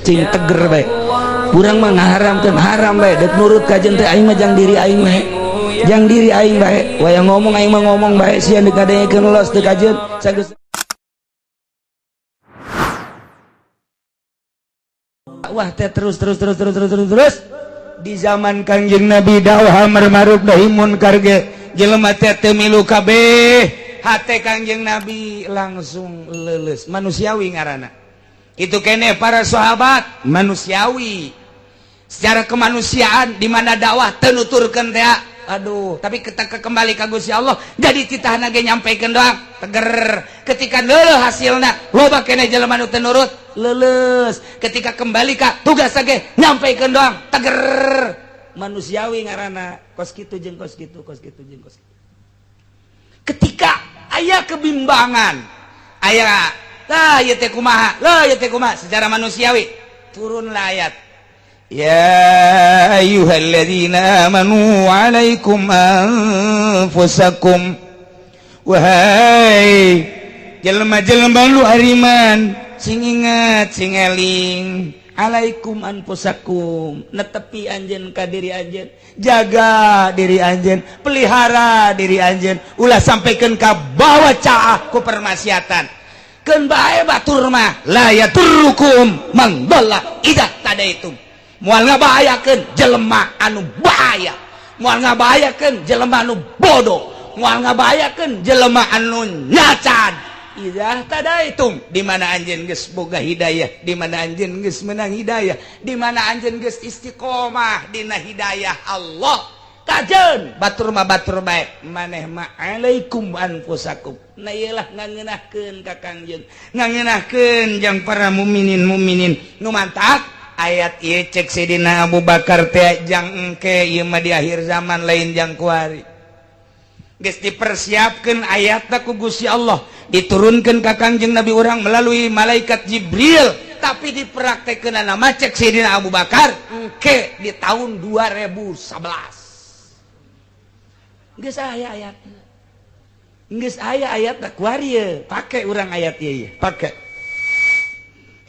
Cing teger bae. Urang mah ngaharamkeun haram bae, dek nurut kajen teh, aing mah jang diri aing bae. Jang diri aing bae. Wayah ngomong aing mah ngomong bae, sia deuk ngadengekeun los teu kajen. Sageus dakwah teh terus terus terus terus terus terus terus di zaman Kangjeng Nabi, dakwah amar ma'ruf nahi munkar ge jelema teh teu milu kabeh, hate Kangjeng Nabi langsung leuleus. Manusiawi ngaranna itu kene. Para sahabat manusiawi secara kemanusiaan, di mana dakwah teu nuturkeun teh, aduh. Tapi kita kembali ka Gusti Allah, jadi titahna ge nyampaikan doang, teger. Ketika leuleus hasilna, loba kene jelema nu teu nurut, leuleus. Ketika kembali ka tugas ge nyampaikan doang, teger. Manusiawi ngaranna, kos kitu jeung kos kitu, kos kitu jeung kos kitu. Ketika aya kebimbangan, aya lah ieu teh kumaha lah, ieu teh kumaha, secara manusiawi turunlah ayat ya ayyuhalladzina amanu alaikum anfusakum. Wahai jelema-jelema lu ariman, sing ingat, sing eling, alaikum anfusakum, netepi anjeun ka diri anjeun, jaga diri anjeun, pelihara diri anjeun, ulah sampaikan ka bawa caah ku permaksiatan. Keun bae batur mah, la yadurrukum man dhalla idza ihtadaitum. Moal ngabahayakeun jelema anu bahaya, moal ngabahayakeun jelema anu bodoh, moal ngabahayakeun jelema anu nyacan, idza ihtadaitum, di mana anjeun geus boga hidayah, di mana anjeun geus menang hidayah, di mana anjeun geus istiqomah dina hidayah Allah. Kajen batur mah batur bae, maneh mah alaikum anfusakum. Nah, iyalah ngangeunahkeun ka Kangjeng, ngangeunahkeun jang para mukminin mukminin nu mantak. Ayat ieu cek Sidina Abu Bakar teh jang engke ieu mah, di akhir zaman, lain jang kuari. Geus dipersiapkeun ayatna ku Gusti Allah, diturunkeun ka Kangjeng Nabi urang melalui malaikat Jibril, tapi dipraktekkeun nama cek Sidina Abu Bakar engke di tahun 2011. Geus aya ayat, geus aya ayat kuari ye. Pake urang ayat ieu, pake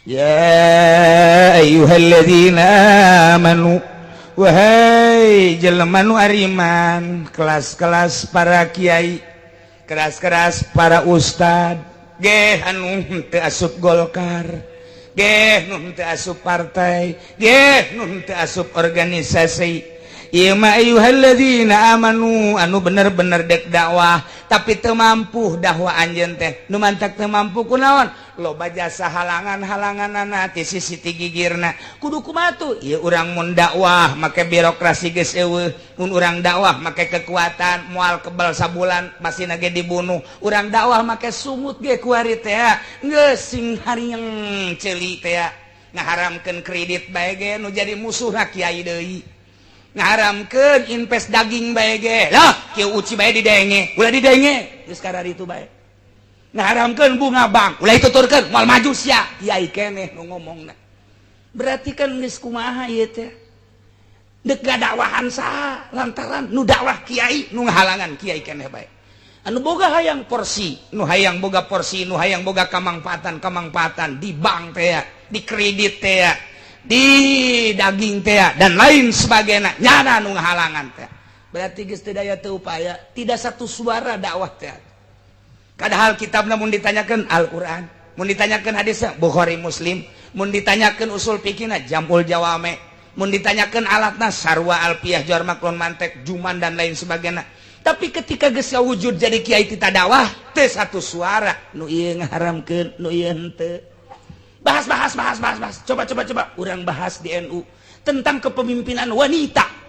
ya ayyuhalladzina amanu. Wahai jelema nu ariman, kelas-kelas para kiai, keras-keras para ustad geh, anu teu asup Golkar geh, nu teu asup partai geh, nu teu asup organisasi. Ieu mah ayyuhalladzina amanu, anu bener-bener dek dakwah tapi teu mampu dakwah anjeun teh. Nu mantak teu mampu kunaon? Loba jasa halangan-halangan ti sisi ti gigirna. Kudu kumaha tuh ieu urang mun dakwah make birokrasi geus eueuh, mun urang dakwah make kekuatan moal kebal, sabulan masih ge dibunuh. Urang dakwah make sungut ge kuari teh geus sing harieng ceuli teh. Ngaharamkeun kredit bae ge nu jadi musuh kiai deui, ngaharamkeun invest daging bae ge lah kieu uci bae didenge, ulah didenge geus kararitu bae. Ngaharamkeun bunga bank, ulah dituturkeun, moal maju sia. Kiai keneh nu ngomongna. Berarti kan geus kumaha ieu teh, dek dakwahan saha? Lantaran nu dakwah kiai, nu ngahalangan kiai keneh bae, anu boga hayang porsi, nu hayang boga porsi, nu hayang boga kamangpaatan kamangpaatan di bank teh, di kredit teh, di daging teh, dan lain sebagainya. Nyana nu ngahalangan teh. Berarti geus teu daya teu upaya, tidak satu suara dakwah teh. Padahal kitab mun ditanyakan Al-Qur'an, mun ditanyakan hadis Bukhari Muslim, mun ditanyakan usul fikihna Jam'ul Jawame, mun ditanyakan alatna sarwa alfiah, jawar maklun, mantek, juman, dan lain sebagainya. Tapi ketika geus wujud jadi kiai tita dakwah teh satu suara, nu ieu ngaharamkeun, nu ieu henteu. Bahas, bahas, bahas, bahas, bahas. Coba, coba, coba urang bahas di NU tentang kepemimpinan wanita.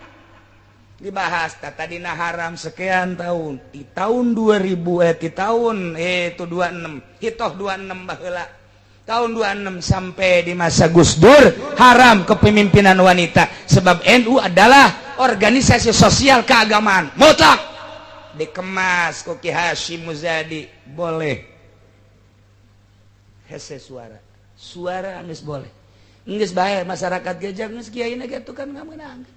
Dibahas tadina haram sekian tahun, di tahun 2000, di tahun itu 26 hitoh 26 baheula, tahun 26 sampai di masa Gus Dur haram kepemimpinan wanita, sebab NU adalah organisasi sosial keagamaan mutlak. Dikemas ku Ki Hasyim Muzadi boleh. Hese suara suara geus boleh, geus bae masyarakat gejang geus kiai ge kan nggak menang.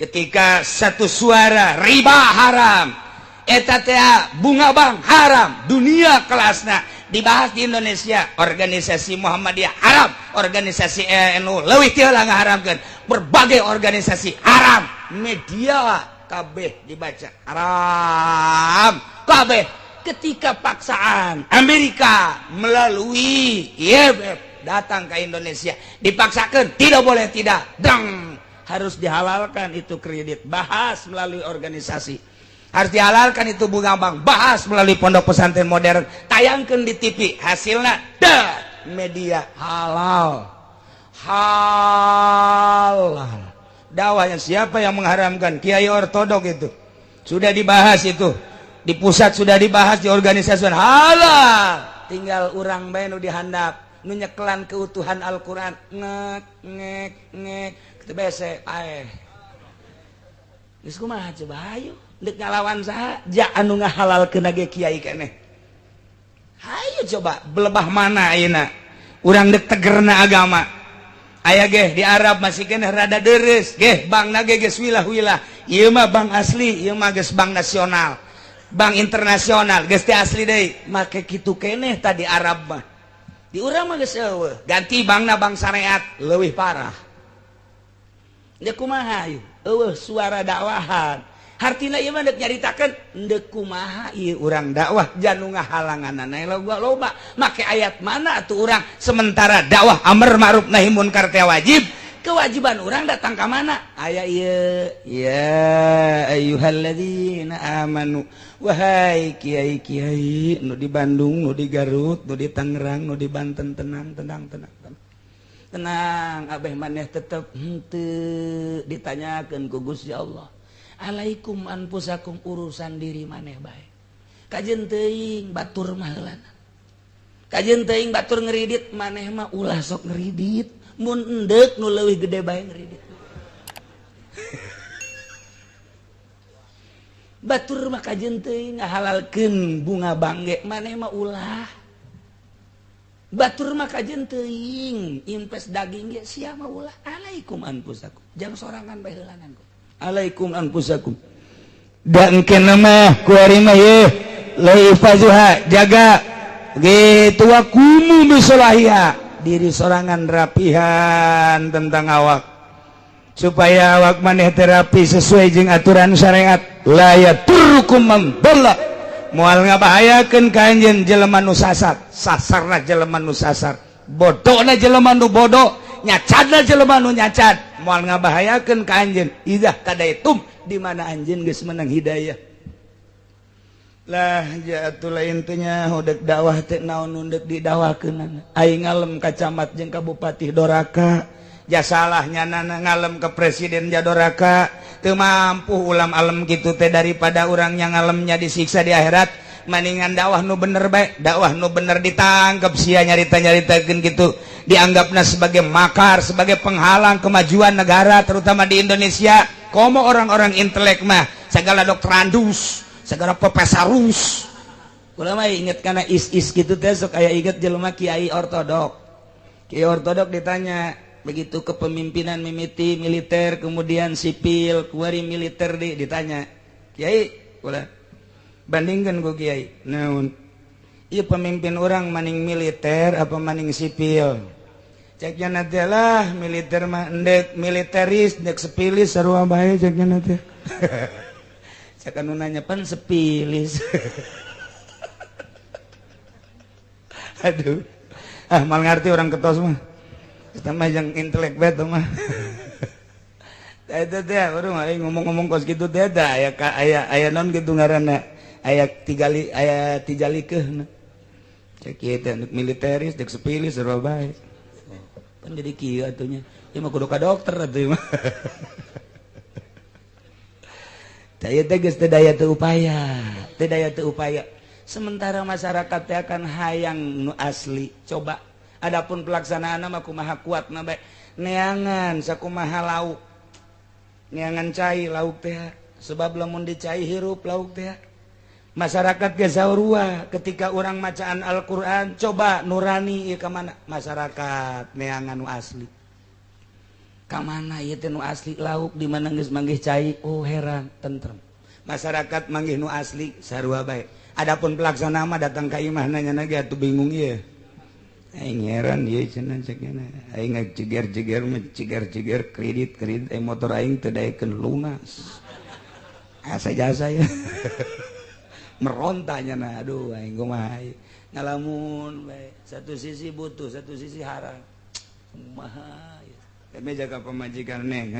Ketika satu suara riba haram, eta teh bunga bank haram, dunia kelasna. Dibahas di Indonesia, organisasi Muhammadiyah haram, organisasi NU leuwih ti heula ngaharamkeun, berbagai organisasi haram, media kabeh dibaca haram kabeh. Ketika paksaan Amerika melalui IMF datang ke Indonesia, dipaksakan tidak boleh tidak, dang harus dihalalkan itu kredit, bahas melalui organisasi, harus dihalalkan itu bunga bank, bahas melalui pondok pesantren modern, tayangkan di TV, hasilnya dah media halal halal. Dakwahnya siapa yang mengharamkan? Kiai ortodok itu sudah dibahas, itu di pusat sudah dibahas, di organisasi halal, tinggal urang bae nu dihandap, nu nyekelan keutuhan Al-Quran, ngek ngek ngek kitu bese paeh. Geus kumaha coba, hayu deuk ngalawan saha? Ja anu ngahalalkeun ge kiai keneh. Hayu coba belebah mana ayeuna urang deuk tegerna agama. Aya ge di Arab masih keneh rada deres ge, bankna ge geus wilah-wilah. Ieu mah bank asli, ieu mah geus bank nasional, bank internasional, geus teh asli deui. Make kitu keneh tadi Arab mah. Di urang mah geus eueuh, ganti bankna bank syariat leuwih parah. Deuk kumaha ieu? Eueuh suara dakwahan. Hartina ieu mah deuk nyaritakeun deuk kumaha ieu urang dakwah janu ngahalanganana loba loba. Make ayat mana atuh urang, sementara dakwah amar ma'ruf nahi munkar teh wajib. Kewajiban urang datang ka mana? Aya ieu, ya ayyuhalladzina amanu, wahai kiai-kiai nu di Bandung, nu di Garut, nu di Tangerang, nu di Banten, tenang tenang tenang tenang. Tenang, abeh maneh tetep henteu ditanyakeun ku Gusti Allah. Alaikum anfusakum, urusan diri maneh bae. Kajeun teuing batur mah heulana. Kajeun teuing batur ngeridit, maneh mah ulah sok ngeridit. Mun endek nu leuwih gede bae ngeridit. Batur mah kajeun teuing ngahalalkeun bunga bangge, maneh mah ulah. Batur mah kajeun teuing invest daging ge, sia mah ulah. Alaikum anfusakum, jang sorangan bae heulanan ku. Alaikum anfusakum. Dan kena mah kuari mah ye laifazuha, jaga gitu wa kumu bisolahiha, diri sorangan rapihan tentang awak supaya awak maneh terapi sesuai jeung aturan syariat. La yaturrukum man dhalla, moal ngabahayakeun ka anjeun jelema nu sasar, sasarna jelema nu sasar, bodona jelema nu bodoh, nyacadna jelema nu nyacad, moal ngabahayakeun ka anjeun idzah tadaitum, di mana anjeun geus menang hidayah. Lah jatulah intinya hodek dakwah teh naon nu deuk didakwakeunana. Aing ngalem ka camat jeung ka bupati doraka, ja salah nyanana ngalem ke presiden ja doraka, teu mampu ulam alem kitu teh. Daripada urang yang ngalemnya disiksa di akhirat, maningan dakwah nu bener bae. Dakwah nu bener ditangkep sia, nyarita-nyaritakeun kitu, dianggapna sebagai makar, sebagai penghalang kemajuan negara terutama di Indonesia. Komo orang-orang intelek mah segala doktorandus, segala profesorus. Kula mah inget kana is-is gitu teh sok aya inget jelema kiai ortodok. Kiai ortodok ditanya begitu kepemimpinan mimiti militer kemudian sipil, kuari militer di ditanya, "Kiai, kula bandingkan ku kiai, naon ieu pemimpin orang maning militer apa maning sipil?" Ceknya nanti lah militer mah endek militeris endek sepilis sarua bae ceknya nanti. Cek anu nanya pan sepilis. Aduh. Ah mal ngerti orang ketos mah. Kita mah yang intelek bae mah. Eta teh urang ngomong-ngomong kos kitu teh da aya aya aya non kitu ngaranna. Aya tigali aya tijalikeuhna. Cek ieu teh militeris dek sepilis sarua bae. Pan jadi kieu atuh nya. Ieu mah kudu ka dokter atuh mah. Daya teh geus teu daya teu upaya, teu daya teu upaya. Sementara masyarakat teh akan hayang nu asli. Coba adapun pelaksanaanna mah kumaha kuatna bae. Neangan sakumaha lauk. Neangan cai lauk teh, sebab lamun dicai hirup lauk teh. Masyarakat ge saurua ketika urang macaan Al-Qur'an, coba nurani ieu ka mana? Masyarakat neangan nu asli. Ka mana ieu teh nu asli lauk di mana geus manggih cai, oh heran tentrem. Masyarakat manggih nu asli sarua bae. Adapun pelaksana mah datang ka imah nanya lagi atuh bingung ieu. Aing heran ieu cenah cek aing ceger-ceger mah ceger-ceger kredit-kredit aing motor aing teu daekeun lunas. Asa jasa ya. Merontanya nah aduh aing kumaha ngalamun bae. Satu sisi butuh, satu sisi haram. Kumaha ya. Kami jaga pamajikan neng.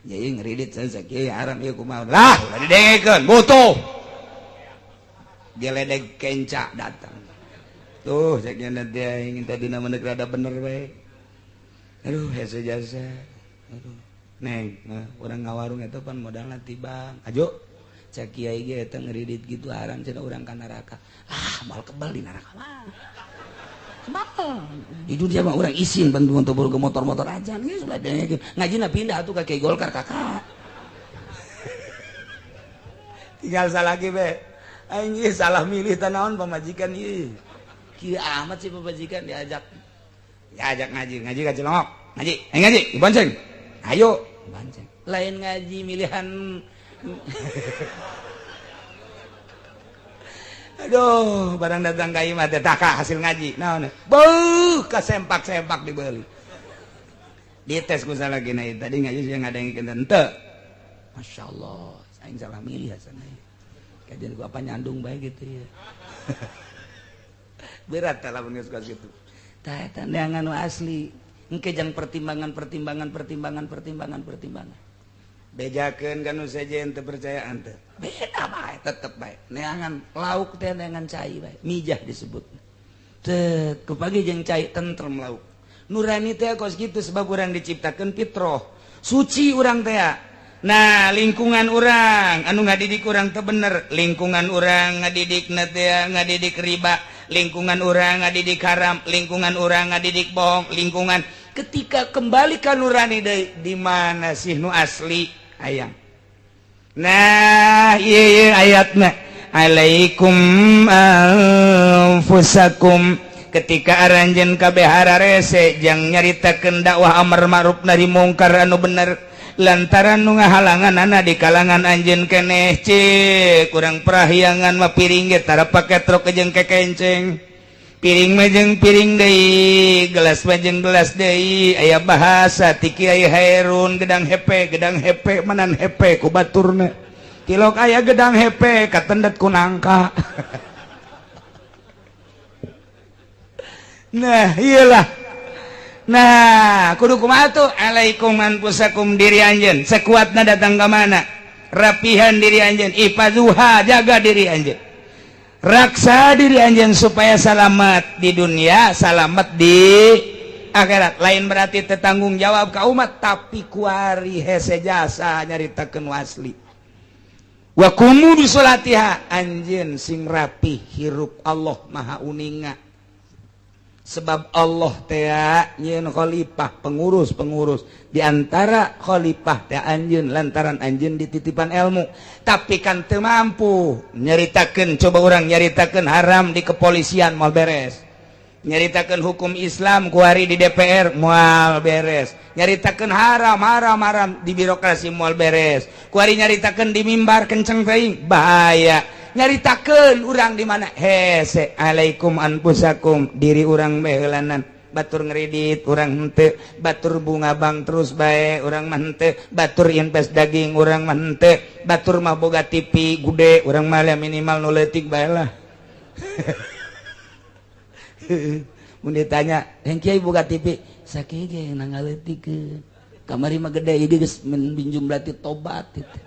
Jadi ngeridit saya kieu haram ieu kumaha. Lah, ulah didengekeun, butuh. Geledek kenca datang. Tuh cek nya dia ingin tadi nama negara rada bener bae. Aduh hese jasa. Aduh neng, urang ngawarung eta pan modalna tibang. Ajo cek kiai ge eta ngeridit gitu haram cenah urang ka neraka. Ah, moal kebal di neraka mah. Kebal. Di dunia mah urang isin bantu untuk ke motor-motor aja geus ulah dengekeun. Ngajina pindah atuh ka Kiai Golkar kakak. Tinggal salah lagi be. Aing ieu salah milih tanaon pamajikan ieu. Kieu amat sih pamajikan diajak. Diajak ngaji, ngaji ka Cilongok. Ngaji, ayo ngaji, dibonceng. Ayo, bonceng. Lain ngaji milihan. Aduh, barang datang ka imah teh taka hasil ngaji. Naon? Beuh, kasempak-sempak dibeli. Dites ku salah gina tadi ngaji sih ngadengikeun henteu. Masyaallah, aing salah milih hasana. Kajian ku apa nyandung bae gitu ya. Berat lamun geus kos kitu. Tah eta neangan nu asli. Engke jang pertimbangan pertimbangan pertimbangan pertimbangan pertimbangan. Bejakeun ka nu sejen teu percayaan teh. Beda bae tetep bae. Neangan lauk teh neangan cai bae. Mijah disebut. Teu kupagi jeung cai tentrem lauk. Nurani teh kos kitu sebab urang diciptakeun fitrah. Suci urang teh. Nah lingkungan urang anu ngadidik urang teu bener, lingkungan urang ngadidik teh ngadidik riba, lingkungan urang ngadidik haram, lingkungan urang ngadidik bohong, lingkungan ketika kembali ka nurani deui di mana sih nu asli hayang. Nah ieu ieu ayatna alaikum anfusakum ketika aranjeun kabeh hararese jang nyaritakeun dakwah amar ma'ruf nahi mungkar anu bener lantaran nu ngahalangan ana di kalangan anjeun keneh cek kurang prahyangan mah piring ge tara pake truk jeung kekenceng piring mah jeung piring deui gelas mah jeung gelas deui aya bahasa ti Kiai Hairun gedang hepe manan hepe ku baturna tilok aya gedang hepe katendet ku nangka. Nah iyalah. Nah kudu kumaha tuh alaikum anfusakum diri anjeun sekuatna datang ka mana rapihan diri anjeun ifazuha jaga diri anjeun raksa diri anjeun supaya selamat di dunia selamat di akhirat. Lain berarti tetanggung jawab ka umat tapi kuari hese jasa nyaritakeun asli wa qumu bi sholatiha anjeun sing rapi hirup Allah maha uninga sebab Allah teh nyeun khalifah pengurus-pengurus diantara khalifah teh anjeun lantaran anjeun dititipan ilmu tapi kan teu mampu nyaritakeun coba urang nyaritakeun haram di kepolisian moal beres nyaritakeun hukum Islam kuari di DPR moal beres nyaritakeun haram haram haram di birokrasi moal beres kuari nyaritakeun di mimbar kenceng teuing bahaya nyaritakeun urang di mana hese alaikum anfusakum diri urang baheulanan batur ngeridit urang henteu batur bunga bang terus bae urang mah henteu batur invest daging urang mah henteu batur mah boga TV gede urang mah minimal nu leutik bae lah. Mun ditanya yang kiai boga TV sakieu ge nangaleutikeun kamari mah gede ieu geus minjum berarti tobat itu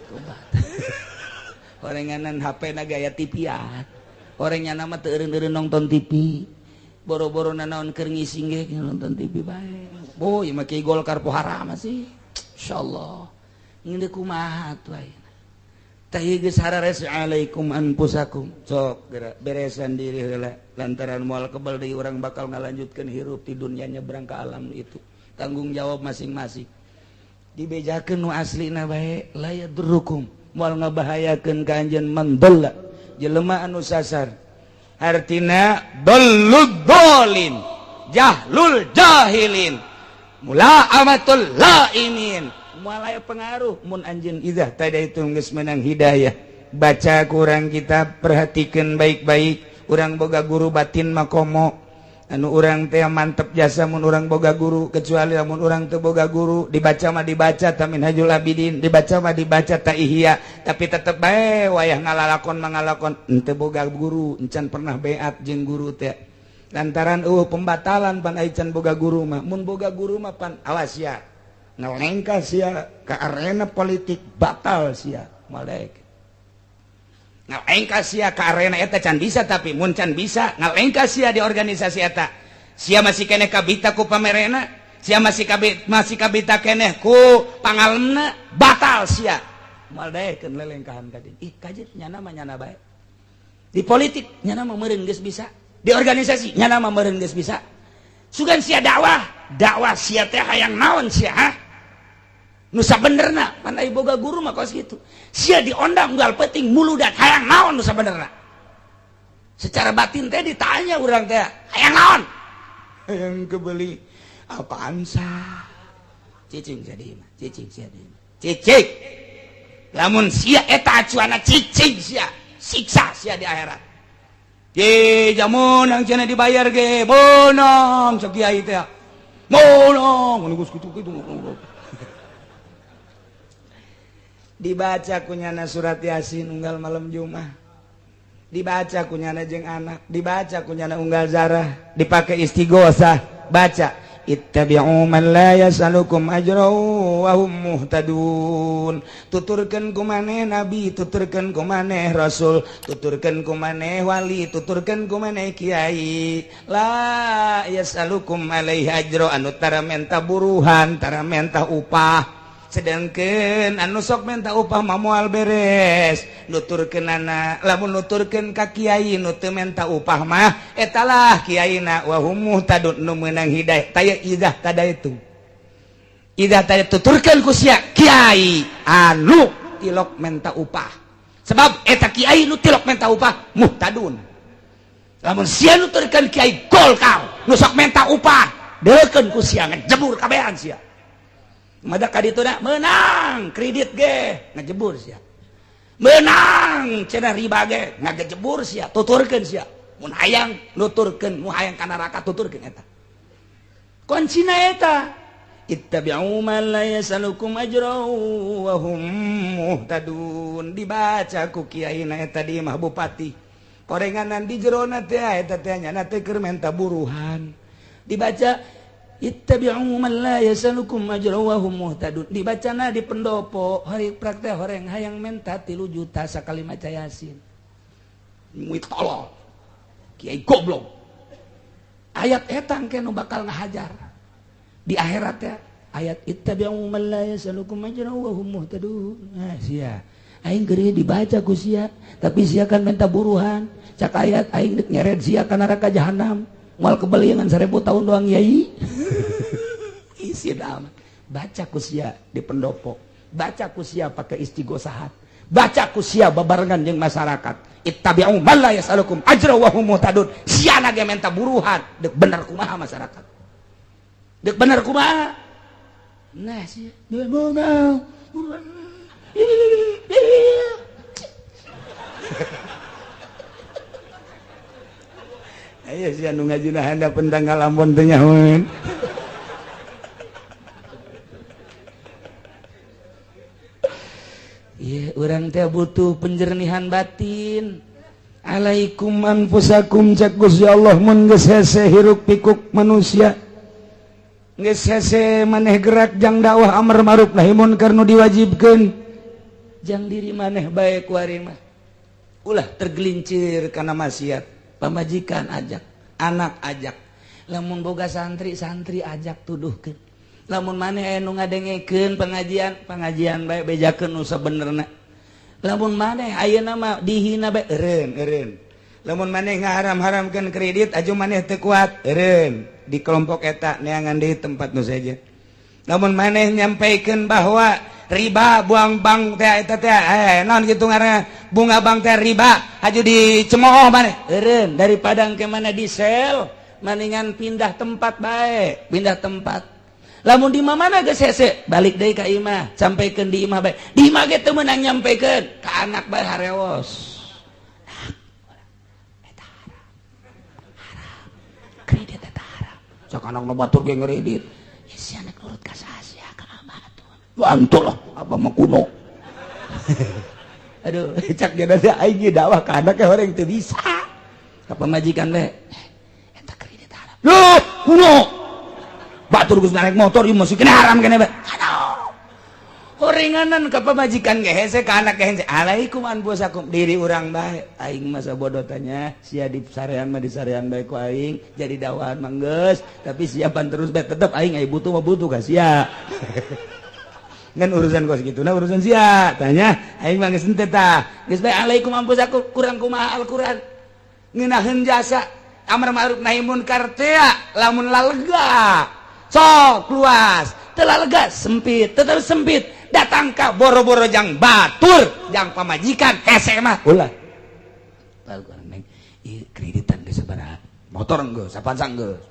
tobat. Orenganan HP na gaya TV-an. Orangnya nama teu eureun-eureun nonton TV. Boro-boro nanaon keur ngising ge nonton TV bae. Boh, ieu mah kiai Golkar poharam sih. Insyaallah. Ngeundeuk kumaha atuh ayeuna. Tah ieu geus harares alaikum anfusakum. Sok geura beresan diri heula lantaran moal kebal deui urang bakal ngalanjutkeun hirup di dunia nyebrang ka alam itu. Tanggung jawab masing-masing. Dibejakeun nu aslina bae la yadurrukum. Moal ngabahayakeun ka anjeun mandalla jelema anu sasar artina dallud dolin jahlul jahilin mulaamatul laimin moal aya pengaruh mun anjeun idzah tadaitum geus menang hidayah Baca kurang kita perhatikan baik-baik. Urang boga guru batin makomo anu urang teh mantep jasa mun urang boga guru, kecuali lamun urang teu boga guru. Dibaca mah dibaca ta Minhajul Abidin, dibaca mah dibaca ta Ihya, tapi tetep bae wayah ngalalakon mangalakon henteu boga guru, encan pernah beat jeung guru teh lantaran pembatalan pan ai can boga guru mah. Mun boga guru mah pan awas sia ngalengkah sia ke arena politik, batal sia malek. Ngalengkah sia ke arena eta can bisa, tapi mun can bisa ngalengkah sia di organisasi eta, sia masih keneh kabita ku pamerena, sia masih kabita keneh ku pangalemna, batal sia moal daekeun lelengkahan tadi. Ih kajet nyana mah nyana bae di politik, nyana mah meureun geus bisa di organisasi, nyana mah meureun geus bisa. Sugan sia dakwah, dakwah sia teh hayang naon sia, ha? Nu sabenerna pan ai boga guru mah kos kitu. Sia diondang unggal peuting muludan hayang naon nu sabenerna. Secara batin teh ditanya urang teh hayang naon? Hayang kebeli apaan sah? Cicing sia di imah, cicing sia di imah. Cicing. Lamun sia eta acuana cicing sia, siksa sia di akhirat. Ye jamun yang cenah dibayar ge, bonang cek kiai teh. Bonang geus kitu-kitu. Dibaca kunyana surat Yasin unggal malam Jumat, dibaca kunyana jeung anak, dibaca kunyana unggal zarah, dipakai istighosah, baca ittabi'u man la yas'alukum ajra wa hum muhtadun. Tuturkeun ku maneh nabi, tuturkeun ku maneh rasul, tuturkeun ku maneh wali, tuturkeun ku maneh kiai, la yas'alukum alaihi ajra, anu tara menta buruhan, tara menta upah. Sedangkan anu sok menta upah mah moal beres nuturkeunana. Lamun nuturkeun ka kiai nu teu menta upah mah etalah kiaina wa hum muhtadun, nu meunang hidayah. Taya idah tadaitu, idah tadi tuturkeun ku sia kiai anu tilok menta upah, sebab eta kiai nu tilok menta upah muhtadun. Lamun sia nuturkeun kiai Golkar nu sok menta upah, deukeun ku sia ngejebur kabehan sia. Mada ka ditu menang kredit ge ngejebur sia, menang cenah riba ge ngagejebur sia. Tuturkeun sia mun hayang nuturkeun, mu hayang ka neraka tuturkeun eta kuncina eta ittabi'u man la yasalukum ajra wa hum muhtadun. Dibaca ku kiai na eta di imah bupati, korenganan di jerona teh eta teh nyana teh keur menta buruhan. Dibaca ittabi'u man la yasalukum ajra wa hum muhtadun, dibacana di pendopo hari praktek horeng hayang menta 3 juta sakali maca Yasin. Muit tolol kiai goblok. Ayat eta engke nu bakal ngahajar di akhirat ya, ayat ittabi'u man la yasalukum ajra wa hum muhtadun. Nah sia aing keur dibaca ku sia, tapi sia kan menta buruhan. Cak ayat aing deuk nyeret sia ka neraka jahanam, moal kebeliangan 1000 tahun doang yai. Isi amat. Baca ku sia di pendopo, baca ku sia pakai istighosahat, baca ku sia babarengan jeung masyarakat. Ittabi'u man la yasalukum ajra wa hum muhtadun. Sia na ge menta buruhan, deuk bener kumaha masyarakat, deuk bener kumaha. Nah sia mau ayo sia nu ngajina handapeun tanggal ampun teu nyahoeun. Ieu urang teh butuh penjernihan batin. Alaikum anfusakum cak Gusti Allah, mun geus hese hiruk pikuk manusia, geus hese maneh gerak jang dakwah amar ma'ruf nahi munkar nu diwajibkeun jang diri maneh bae kuari mah. Ulah tergelincir kana maksiat. Pamajikan ajak, anak ajak, lamun boga santri, santri ajak tuduhkeun. Lamun maneh anu ngadengekeun pengajian, pengajian bae bejakeun nu sabenerna. Lamun maneh ayeuna mah dihina bae eureun eureun. Lamun maneh ngaharam-haramkeun kredit aju maneh teu kuat eureun di kelompok eta neangan deui tempat nu sejen. Lamun maneh nyampaikeun bahwa riba buang bank teh eta teh naon kitu ngaranna bunga bank teh riba haju dicemooh maneh eureun, daripada engke mana di sel mendingan pindah tempat bae, pindah tempat. Lamun di mana geus hese, balik deui ka imah, sampaikan di imah bae. Di imah ge teu meunang nyampaikan ka anak bae harewos. Eta haram. Haram. Kredit eta haram. Sok anak nu batur ge ngredit. Ya si anak nurut ka saha sia ka abah atuh. Bantu lah, abah mah kuno. Aduh, cak dia nanti aing dakwah ka anak orang teu bisa. Ka pamajikan bae. Eta kredit haram. Loh, kuno. Batur geus naik motor ieu masih kena haram kene bae. Aduh. Horenganan ka pamajikan ge hese ka anak ge hese. Alaikum anfusakum diri urang bae. Aing mah sabodo tanya, sia di sarean mah di sarean bae ku aing, jadi dakwahan mah geus, tapi siapan terus bae tetep aing aya butuh mah butuh ka sia. Ngan urusan kos gitu, nah urusan sia tanya aing mah geus henteu tah. Geus bae alaikum anfusakum kurang kumaha Al-Qur'an. Ngeunaheun jasa amar ma'ruf nahi munkar teh lamun lalega. Sok luas, teu lega sempit, tetep sempit. Datang ka boro-boro jang batur, jang pamajikan hese mah ulah. Al-Qur'an neng ieu kreditan geus sabaraha? Motor geus, Avanza geus.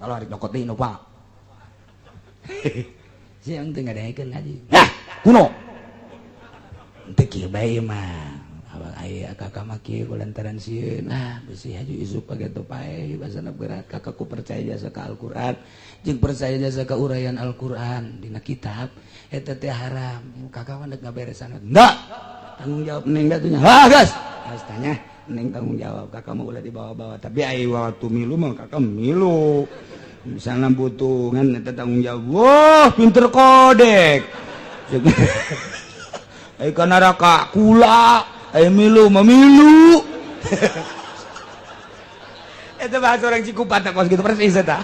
Kalau hari nyokot deui Innova. Siang teu ngadengekeun ngaji. Nah, kuno. Teu kieu bae mah. Awak aya kakak mah kieu kulantaran sieun. Ah, besi haju isuk pageto pae basana berat kakakku percaya jasa ka Al-Qur'an jeung percaya jasa ka uraian Al-Qur'an dina kitab eta teh haram. Kakak mah deuk ngaberesan. Enggak. Tanggung jawab neng da nya. Ha, geus. Geus tanya neng tanggung jawab kakak mah ulah dibawa-bawa tapi aya waktu milu mah kakak milu. Misalnya butuh kan eta tanggung jawab. Wah, pinter kodek. Ayo ka neraka kula, ayo milu mah milu. Eta bahasa orang Cikupa teh kos gitu persis eta.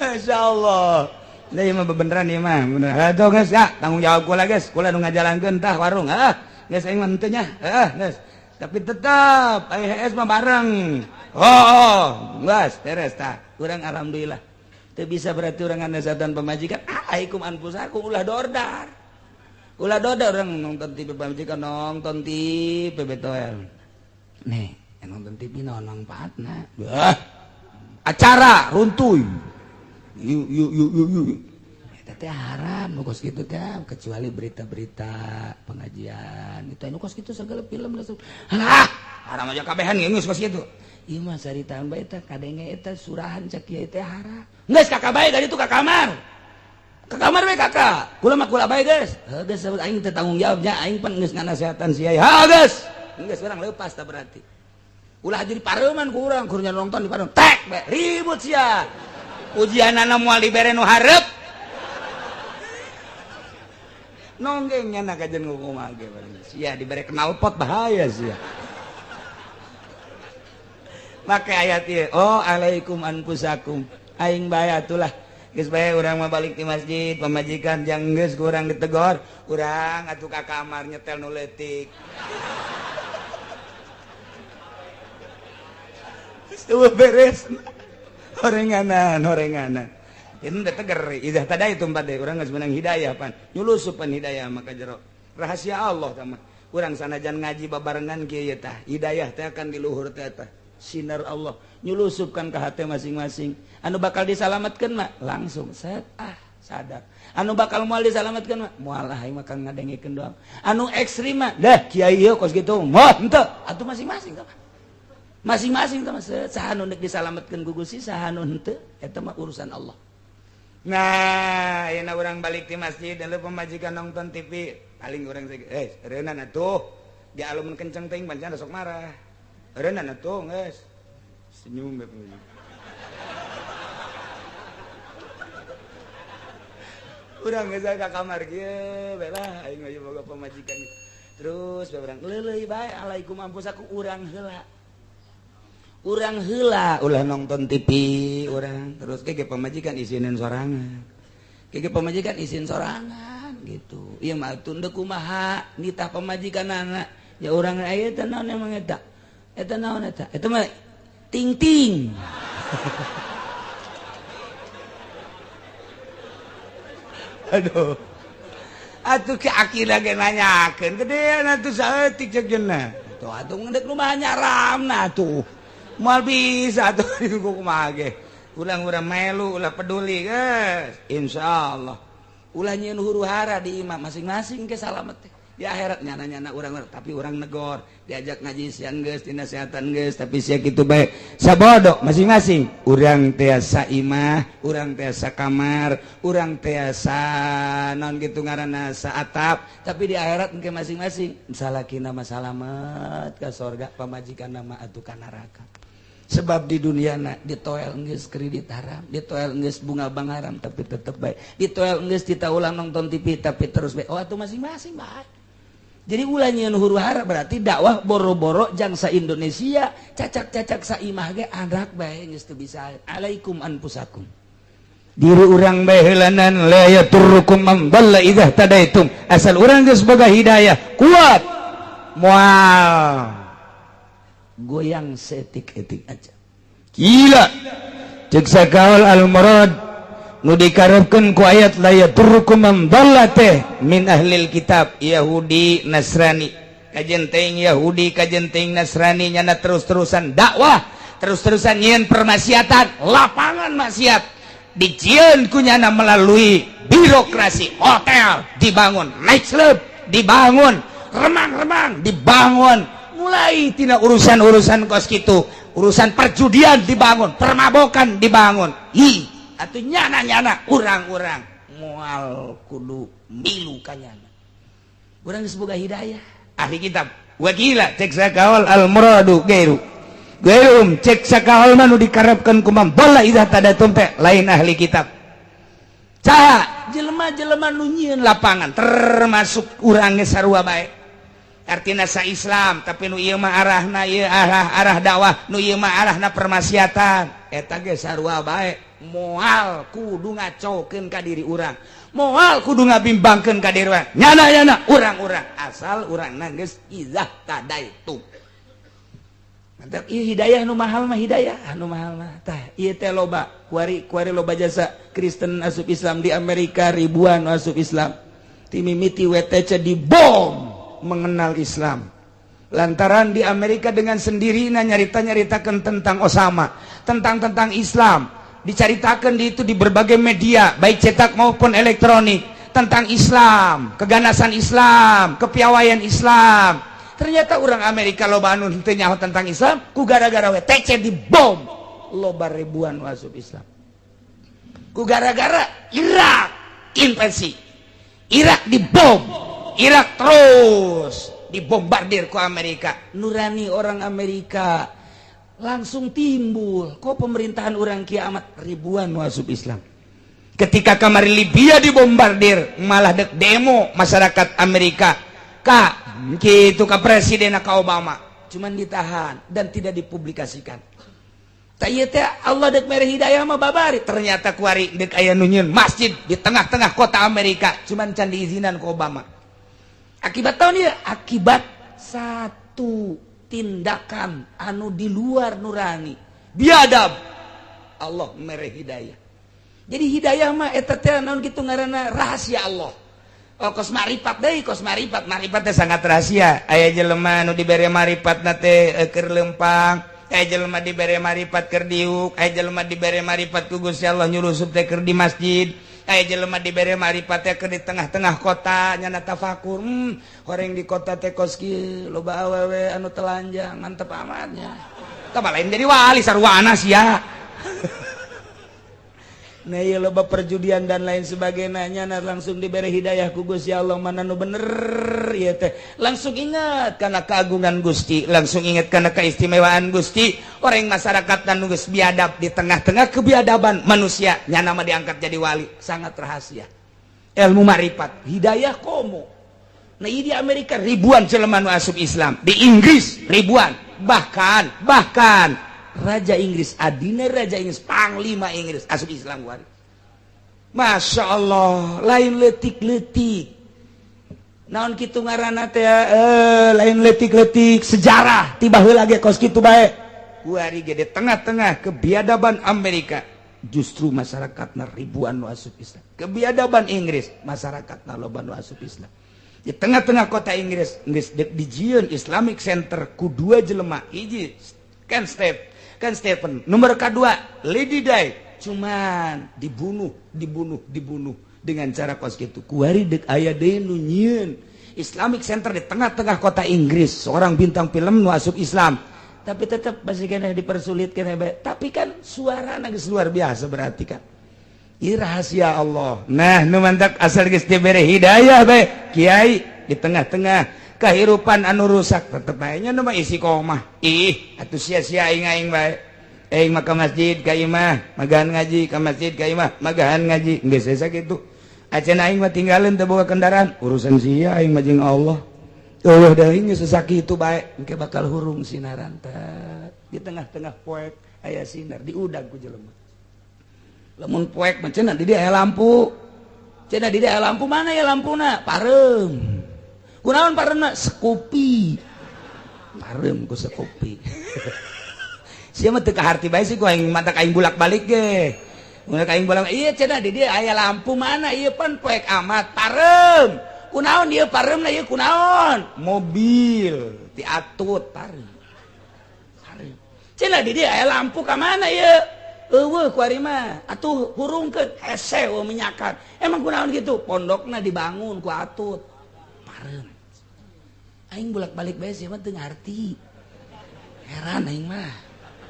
Masya Allah. Nah, ieu mah bebeneran ieu mah. Bener. Atuh geus ya, tanggung jawab kula geus. Kula nu ngajalankeun tah warung. Ah, geus aing mah henteu nya. Heeh, geus. Tapi tetap aya HS mah bareng. Oh, geus beres tah. Urang alhamdulillah. Teu bisa berarti urang nganasehatan pamajikan. Alaikum anfusakum ulah dordar. Ulah dordar urang nonton TV pamajikan nonton TV betoel. Nih, nonton TV naon mangfaatna? Wah. Acara runtuy. Yuk yuk yuk yuk yuk. Eta teh haram nu kos kitu teh kecuali berita-berita pengajian. Itu anu kos kitu segala film langsung. Halah, haram aja kabehan geus kos kitu. Ieu mah saritaan bae eta kadenge eta surahan cak kieu teh haram. Geus kakak bae dari itu ka kamar. Ka kamar bae kakak. Kula mah kula bae geus. Heuh geus aing teh tanggung jawab nya aing pan geus nganasehatan sia. Ha geus. Geus urang leupas tah berarti. Ulah jadi pareuman ku urang kur nonton di pareum. Tek bae ribut sia. Ujianana moal dibere nu hareup. Nonggeng nya kajen kumaha ge sia dibere knalpot bahaya sia. Make ayat ieu, oh alaikum anfusakum. Aing bae atulah. Geus bae urang mah balik di masjid, pamajikan jang geus ku urang ditegor, urang atuh ka kamar nyetel nu leutik. Geus beres. Horenganan, horenganan. Ini udah teger, idah tadi itu empat deh. Urang geus menang hidayah pan. Nyulusupan hidayah maka jero. Rahasia Allah tah mah. Urang sanajan ngaji babarengan kieu tah. Hidayah teh akan di luhur teh tah. Sinar Allah nyulusupkan ke hati masing-masing. Anu bakal disalamatkan mah langsung set ah sadar. Anu bakal moal disalamatkan mah moal ah aing mah ngadengekeun doang. Anu ekstrim mah dah kiai ieu kos kitu. Moal henteu atuh masing-masing tah. Masing-masing tah saha nu deuk disalamatkeun ku Gusti saha nu henteu eta mah urusan Allah. Nah, ayeuna urang balik di masjid lalu pamajikan nonton TV, paling urang reunan atuh. Di alumun kenceng teuing pancen sok marah. Reunan atuh geus. Senyum bae pamajikan. Urang geus ka kamar kieu bae lah aing mah boga pamajikan. Terus bae urang leuleuy bae alaikum anfusakum urang heula. Urang heula ulah nonton TV urang terus ke pamajikan isinin sorangan. Ke pamajikan isin sorangan gitu. Ieu mah atuh deuk kumaha nitah pamajikanana. Ya urang aya teh naon emang eta? Eta naon eta? Eta mah ting-ting. Aduh. Atuh ke akila ge nanyakeun gedean atuh saeutik ceuk jeuna. Tuh atuh ngedeuk rumah nyaramna atuh. Moal bisa atuh kumaha ge. Ulang urang melu, ulah peduli, guys. Insyaallah ulah nyieun huru hara di imah masing-masing ke salamet teh di akhirat. Nyana-nyana urang, tapi urang negor, diajak ngaji siang geus, dinasehatan geus, tapi sia kitu bae, sabodo. Masing-masing urang tiasa imah, urang tiasa kamar, urang tiasa naon gitu ngaranna, atap, tapi di akhirat engke masing-masing. Salakina mah salamet ka sorga, pamajikan mah atuh ka neraka, sebab di dunia na ditoel geus kredit haram, ditoel geus bunga bank haram, tapi tetep baik. Ditoel geus kita ulang nonton TV, tapi terus baik. Oh, atuh masing-masing baik. Jadi ulah nyieun huru hara. Berarti dakwah boro-boro jangsa Indonesia, cacak-cacak saimah ge anak bae geus teu bisa. Alaikum anfusakum, diri urang bae heulanan. La yadurrukum man dhalla idza tadaitum. Asal urang geus boga hidayah kuat, moal goyang seetik-etik aja. Gila, cek sakaol, al murad nu dikarepkeun ku ayat la yadurrukum man dhalla teh min ahlil kitab, Yahudi Nasrani. Kajen teuing Yahudi, kajen teuing Nasrani, nyana terus-terusan dakwah, terus-terusan nyieun permaksiatan, lapangan maksiat dijieun ku nyana melalui birokrasi. Hotel dibangun, nightclub dibangun, remang-remang dibangun, mulai tina urusan-urusan kos kitu, urusan perjudian dibangun, permabokan dibangun. Hi, atau nyana-nyana urang-urang moal kudu milu kanyana, urang geus boga hidayah. Ahli kitab wakila, cek sakaol, al muradu gairu gairum. Cek sakaol mah nu dikarepkeun ku man dhalla idza tadatum teh lain ahli kitab. Saha? Jelema-jelema nu nyieun lapangan, termasuk urang ge sarua bae. Artina sa Islam, tapi nu ieu mah arahna ieu, arah arah dakwah, nu ieu mah arahna permaksiatan, eta ge sarua bae. Moal kudu ngacokeun ka diri urang, moal kudu ngabimbangkeun ka diri urang, nyana nyana urang-urang, asal urang geus idzah tadaitu. Mantap, ieu hidayah nu mahal mah, hidayah anu mahal mah. Tah, ieu teh loba kuari kuari loba jasa Kristen asup Islam di Amerika, ribuan asup Islam. Ti mimiti WTC dibom mengenal Islam. Lantaran di Amerika dengan sendirinya nyarita-nyaritakan tentang Osama, tentang tentang Islam, diceritakan di itu di berbagai media, baik cetak maupun elektronik, tentang Islam, keganasan Islam, kepiawaian Islam. Ternyata orang Amerika loba anu henteu nyaho tentang Islam, ku gara-gara WTC dibom loba ribuan masuk Islam. Ku gara-gara Irak invasi, Irak dibom, Irak terus dibombardir ku Amerika, nurani orang Amerika langsung timbul, kok pemerintahan orang kiamat, ribuan masuk Islam. Ketika kamari Libya dibombardir, malah dek demo masyarakat Amerika ka gitu ka presiden, ka Obama, cuman ditahan dan tidak dipublikasikan. Tak, ieu teh Allah dek mere hidayah mah babari. Ternyata kuari dek aya nu nyieun masjid di tengah-tengah kota Amerika, cuman can diizinan ku Obama. Akibat tahun ya, akibat satu tindakan anu di luar nurani biadab, Allah mere hidayah. Jadi hidayah mah eta teh naon kitu ngaranna, rahasia Allah. Oh, kos marifat deui, kos marifat, marifat teh sangat rahasia. Aya jelema nu dibere marifat na teh keur lempang, aya jelema dibere marifat keur diuk, aya jelema dibere marifat ku Gusti Allah nyurusup teh keur di masjid, aya jelema dibere marifat teh keur di tengah-tengah kota nyana tafakur, horeng di kota teh kos kieu, loba awewe anu telanjang, mantep amatnya." Tah, lain jadi wali, sarwana sia. Nah, ieu loba perjudian dan lain sebagainya, nah, langsung diberi hidayah ku Gusti Allah mana nu bener ieu teh. Langsung ingat karena keagungan Gusti, langsung ingat karena keistimewaan Gusti. Orang masyarakat dan geus biadab, di tengah-tengah kebiadaban manusia nyana mah diangkat jadi wali. Sangat rahasia ilmu marifat, hidayah komo. Nah, di Amerika ribuan jelema nu asup Islam, di Inggris ribuan, bahkan bahkan Raja Inggris, adina Raja Inggris, Panglima Inggris asup Islam kuari. Masya Allah, lain letik-letik naon kitu ngaranna teh, lain letik-letik sejarah, tiba heula ge kos kitu bae. Kuari ge di tengah-tengah kebiadaban Amerika justru masyarakatna ribuan nu asup Islam. Kebiadaban Inggris, masyarakatna loba nu asup Islam. Di tengah-tengah kota Inggris geus dijieun Islamic Center ku dua jelema, hiji Ken Step. Kan Stephen nomor kedua Lady Di cuman dibunuh dibunuh dibunuh dengan cara kos gitu. Kuari dek aya deui nu nyieun Islamic Center di tengah-tengah kota Inggris, seorang bintang film nu asup Islam, tapi tetap masih kena dipersulit kena. Tapi kan suara geus luar biasa, berarti kan ini rahasia Allah. Nah, nu mantak asal geus dibere hidayah bae kiai di tengah-tengah kehidupan anu rusak tetep bae nya nu mah istiqomah. Ih atuh sia-sia aing, aing bae, aing mah ka masjid ka imah magahan ngaji, ka masjid ka imah magahan ngaji, geus asa kitu. Acan aing mah tinggalin teu boga kendaraan, urusan sia, aing mah jeung Allah. Allah dah, ini sakitu bae engke bakal hurung sinaran teh di tengah-tengah poek aya sinar diudag ku jelema. Lamun poek mah cenah di dieu aya lampu, cenah di dieu aya lampu, mana ya lampuna? Pareum. Kunaon pareumna? Scoopy. Pareum ku Scoopy. Sia mah teu kaharti bae sih ku aing, mantak aing bulak-balik ge. Mun aing bolak, iya cenah di dieu aya lampu, mana ieu pan poek amat? Pareum. Kunaon ieu pareumna, ieu kunaon? Mobil diatut pareum. Pareum. Cenah di dieu aya lampu, ka mana ieu? Eueuh kuari mah atuh hurungkeun, hese eueuh minyakan. Emang kunaon kitu? Pondokna dibangun ku atut. Pareum. Aing bolak-balik bae sia mah teu ngarti. Heran aing mah.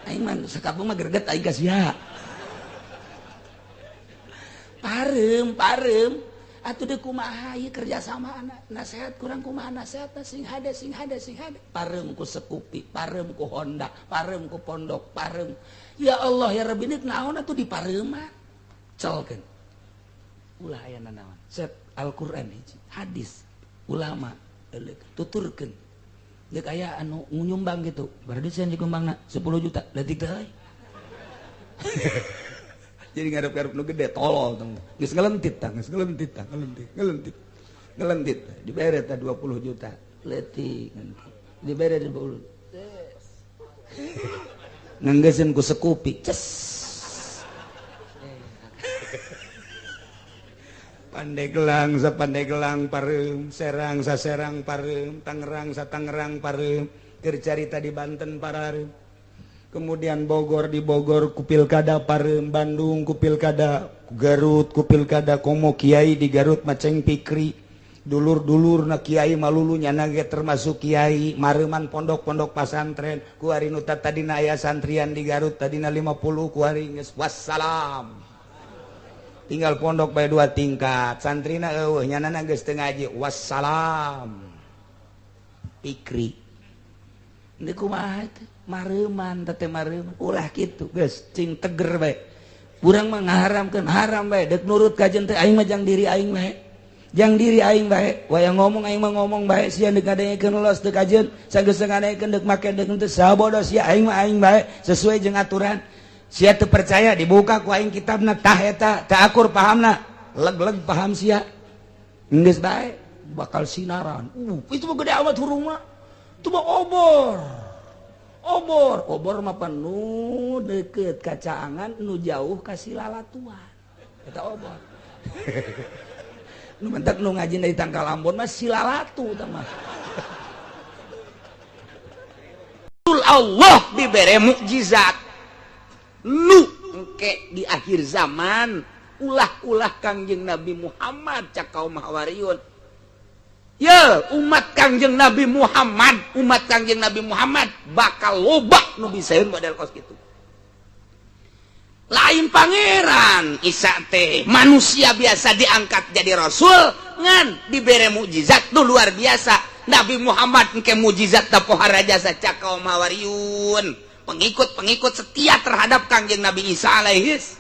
Aing mah sakampung mah greget aing ka sia. Pareum, pareum. Atuh deuk kumaha ieu kerjasama anak nasehat kurang kumaha nasehatna, sing hade sing hade sing hade. Pareum ku Scoopy, pareum ku Honda, pareum ku pondok, pareum. Ya Allah ya Rabbi, ini naon atuh dipareuman? Celkeun. Ulah aya nanaon. Set Al-Qur'an hiji, hadis ulama euleuk tuturkeun. Deuk aya anu nyumbang gitu. Berarti sia dikumbangna 10 juta, leutik teh euy. Jadi ngarep-ngarep nu gede tolol tong. Geus ngelentit tah, geus ngelentit tah, ngelentit, ngelentit. Ngelentit. Dibere tah 20 juta. Leutik dibere 20. Nganggeuskeun ku Scoopy. Ces. Pandeglang sa Pandeglang pareum, Serang sa Serang pareum, Tangerang sa Tangerang pareum, keur carita di Banten parareum. Kemudian Bogor, di Bogor ku pilkada pareum, Bandung ku pilkada, Garut ku pilkada, komo kiai di Garut Maceng Pikri, dulur-dulur na kiai malulu nyana ge termasuk kiai, mareuman pondok-pondok pasantren, kuari nu tadina aya santrian di Garut tadina 50 kuari geus wassalam. Tinggal pondok bae 2 tingkat, santrina eueuh nyanana geus teu ngaji, wassalam. Pikri. Ini kumaha teh? Mareuman teh mareuman ulah kitu geus cing teger bae. Urang mah ngaharamkeun haram bae, deuk nurut ka jeung teh aing mah jang diri aing bae. Jang diri aing bae, wayang ngomong aing mah ngomong bae, sia deuk ngadengekeun los teu kajeun, sageus ngadengekeun deuk make deuk teu sabodo sia, aing mah aing bae sesuai jeung aturan. Sia teu percaya dibuka ku aing kitabna tah eta, teu akur pahamna, leg-leg paham sia. Geus bae bakal sinaran. Itu mah gede amat hurung mah. Itu mah obor. Obor, obor mah penuh deket kacaangan nu jauh ka silalatuan. Eta obor. Nu mentek nu ngaji dari Tangkal Ambon mah silalatu tah mah. Allah dibere mukjizat. Nu engke di akhir zaman ulah-ulah Kangjeng Nabi Muhammad cak kaum Hawariyun. Ya, umat Kangjeng Nabi Muhammad, umat Kangjeng Nabi Muhammad bakal loba nu bisaeun model kos kitu. Lain pangeran Isa teh manusia biasa diangkat jadi rasul ngan dibere mukjizat nu luar biasa. Nabi Muhammad engke mukjizat da pohara jasa cak kaum Hawariyun. Pengikut-pengikut setia terhadap Kangjeng Nabi Isa alaihis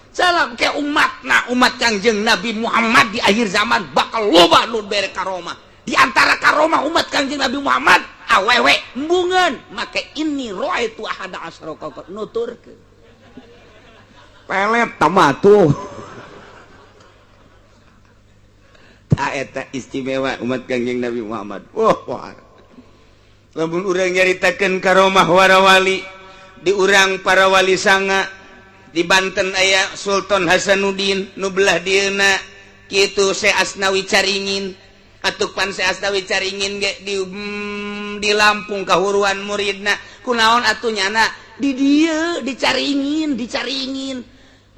salam ke umatna, umat Kangjeng Nabi Muhammad di akhir zaman bakal loba nu bere karomah. Di antara karomah umat Kangjeng Nabi Muhammad awewe embungan make ini roaitu ahada asyara kaukab nuturkeun pelet tamatuh. Ta eta istimewa umat Kangjeng Nabi Muhammad. Wah, wah. Lamun urang nyaritakeun karomah warawali di urang para wali sanga di Banten aya Sultan Hasanuddin nu belah dieuna kitu Syekh Asnawi Caringin, atuh pan Syekh Asnawi Caringin ge di Lampung kahuruan muridna kunaon atuh nyana Di dieu dicaringin, dicaringin.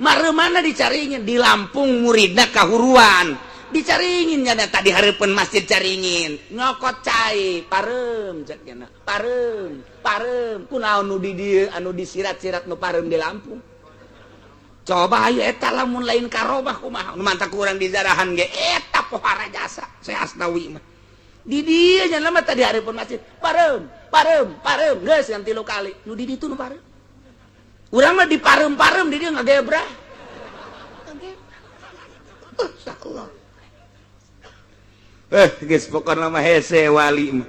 Mare mana dicaringin? Di Lampung muridna kahuruan. Dicaringin nya tadi hareupeun Masjid Caringin. Nyokot cai, pareum cek nya. Pareum, pareum. Kunaon nu di dieu anu disirat-sirat nu pareum di Lampung? Coba ayo eta lamun lain karomah kumaha? Nu mantak kurang di jarahan ge eta pohara jasa. Saya Asnawi mah. Di dieu nya mah tadi hareupeun masjid. Pareum, pareum, pareum geus yang 3 kali. Nu di ditu nu pareum. Urang mah di pareum-pareum di dieu ngagebrah. Insyaallah. Geus pokona mah hese wali mah.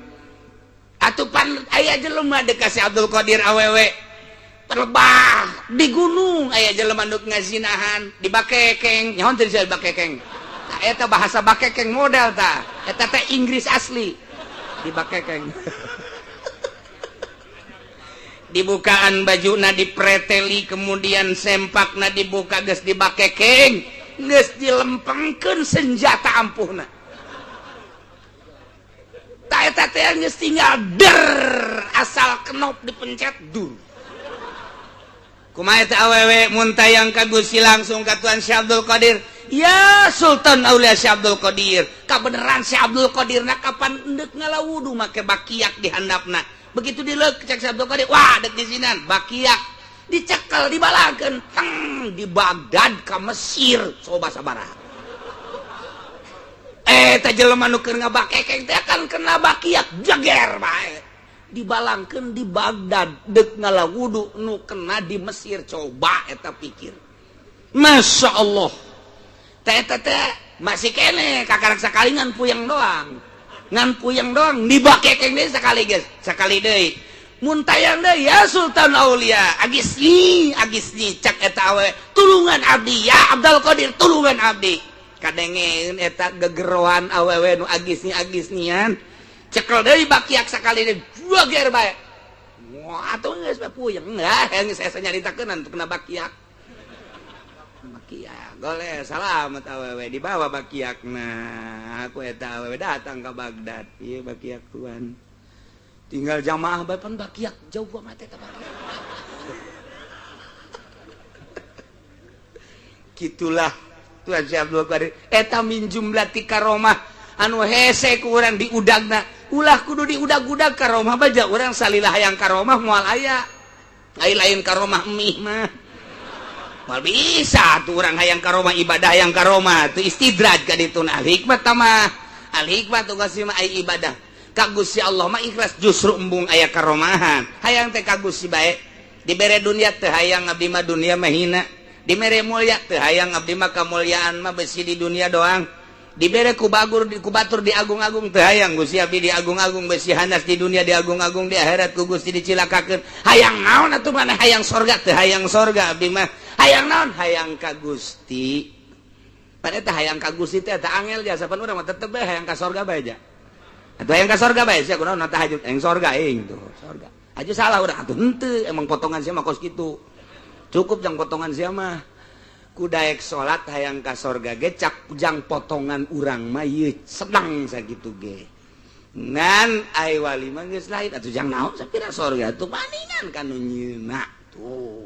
Atuh pan aya jelema deuk ka si Abdul Qadir awewe. Terbah di gunung aya jelema nu ngazinahan di bakekeng. Nyaho teu disebut bakekeng? Tah eta bahasa bakekeng model tah. Eta teh Inggris asli. Di bakekeng. Dibukaan bajuna dipreteli kemudian sempakna dibuka geus di bakekeng. Geus dilempengkeun senjata ampuhna. Tah eta teh geus tinggal der asal kenop dipencet dur. Kumaha eta awewe mun tayang ka Gusti langsung ka Tuan Syekh Abdul Qadir. Ya Sultan Aulia Syekh Abdul Qadir. Kabeneran Syekh Abdul Qadir na kapan endek ngalawudu make bakiak di handapna. Begitu dileuk cek Syekh Abdul Qadir, wah dek di sinan bakiak dicekel dibalakeun teng di Baghdad ka Mesir coba sabaraha. Eta jelema nu keur ngabakekeng teh kan kena bakiak jeger bae. Dibalangkeun di Baghdad dek ngalawudu nu kena di Mesir coba eta pikir. Masya Allah. Teh teh teh masih kene kakarak sakali ngan puyeng doang. Ngan puyeng doang dibakekeng deui sakali geus, sakali deui. Mun tayang deui ya Sultan Aulia, agisni agisni cak eta awe tulungan abdi ya Abdul Qadir tulungan abdi. Kadengeun eta gegeroan awewe nu agisni agisnian. Cekel deui bakiak sakali deui juager bae. Wah atuh geus bae puyeng lah geus saya nyaritakeun anu kena bakiak. Bakiak goleh salamet awewe dibawa bakiakna. Aku eta awewe datang ke Baghdad. Ieu bakiak tuan. Tinggal jamaah bae pan bakiak jauh banget eta bakiak. Gitulah Tuan Syekh Abdul Qadir eta min jumlati karomah anu hese ku urang diudagna. Ulah kudu diudag-udag karomah baja urang salilah hayang karomah moal aya. Ai lain karomah mih mah. Moal bisa tuh urang hayang karomah ibadah hayang karomah tuh istidraj ka ditu. Al hikmah mah. Al hikmah tugas mah ai ibadah. Ka Gusti Allah mah ikhlas justru embung aya karomahan. Hayang teh ka Gusti bae. Dibere dunia teh hayang abdi mah dunia mah hina. Dibere mulia teh hayang abdi mah kamuliaan mah besi di dunia doang. Dibere ku bagur ku batur diagung-agung teu hayang Gusti abdi diagung-agung besi hanas di dunia diagung-agung di akhirat ku Gusti dicilakakeun. Hayang naon atuh maneh hayang sorga teu hayang sorga abdi mah. Hayang naon? Hayang ka Gusti. Pan eta hayang ka Gusti teh eta angel jasa pan urang mah tetep bae hayang ka sorga bae ja. Atuh hayang ka sorga bae sia kunaon tahajud hayang sorga aing tuh sorga. Aja salah urang atuh henteu emang potongan sia mah kos kitu. Cukup jang potongan sia mah. Kudaek salat hayang ka sorga ge cak jang potongan urang mah ieu senang sakitu ge. Ngan ai wali mah geus lain atuh jang naon sapira sorga atuh paningan ka nu nyeuna tuh.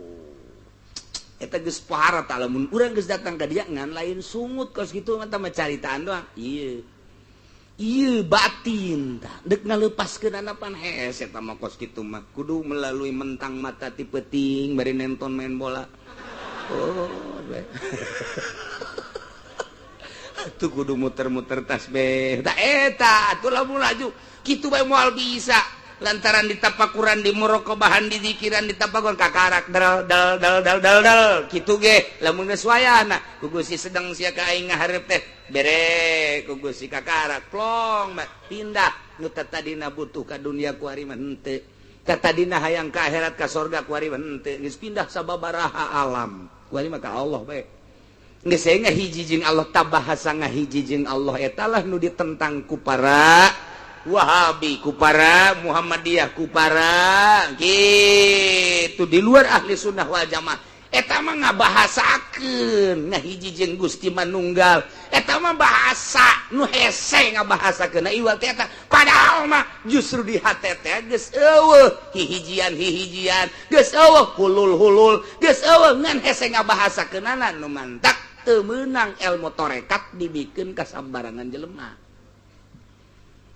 Eta geus pohara tah lamun urang geus datang ka dia ngan lain sungut kos kitu mah tah mah caritaan doang. Ieu. Ieu batin tah deuk ngaleupaskeun pan hese eta mah kos kitu mah kudu melalui mentang mata ti peuting bari nonton main bola. Oh, tuh kudu muter-muter tasbih. Tak eta, atuh lamun laju kitu bae moal bisa. Lantaran ditapakuran di muraqabahan di zikiran ditapakuran kakarak dal dal dal dal dal dal kitu ge lamun geus wayahna ku Gusti sedang sia ka aing ngahareup teh bere ku Gusti kakarak plong pindah nu tadina butuh ka dunia ku ari mah henteu. Tadina hayang ka akhirat ka sorga ku ari mah henteu. Geus pindah sababaraha alam. Kuari mah ka Allah bae. Geus saya ngahiji jeung Allah tabahasa ngahiji jeung Allah eta lah nu ditentang ku para Wahabi, ku para Muhammadiyah, ku para gitu di luar ahli sunnah wal jamaah. Eta mah ngabahasakeun ngahiji jeung Gusti manunggal. Eta mah bahasa nu hese ngabahasakeun iwal teh eta. Padahal mah justru di hate teh geus eueuh hihijian-hihijian, geus eueuh hulul-hulul, geus eueuh ngan hese ngabahasakeunana nu mantak teu meunang ilmu tarekat dibikeun ka sambarangan jelema.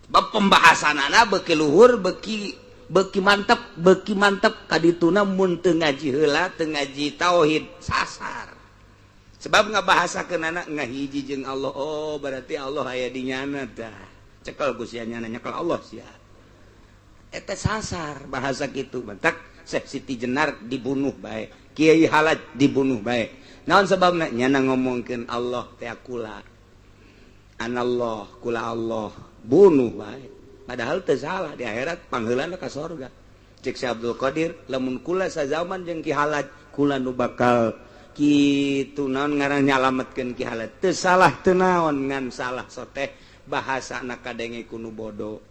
Bab pembahasanana beuki luhur, beuki mantep kadituna mun teu ngaji heula, teu ngaji tauhid sasar. Sebab ngabahasakeunana ngahiji jeung Allah. Oh, berarti Allah aya di nyana tah. Cekel ku sia nyana, nyekel Allah sia. Eta sasar bahasa kitu. Mantak Syekh Siti Jenar dibunuh bae, Kiai Halaj dibunuh bae. Naon sebabna? Nyana ngomongkeun Allah teh kula. Anallah kula Allah, bunuh bae. Padahal teu salah, di akhirat pangheulana ka sorga. Cek si Abdul Qadir, lamun kula sazaman jeung Ki Halaj, kula nu bakal kitu naon ngaran nyalametkeun Ki Halaj. Teu salah teu naon, ngan salah soteh bahasana kadenge ku nu bodoh.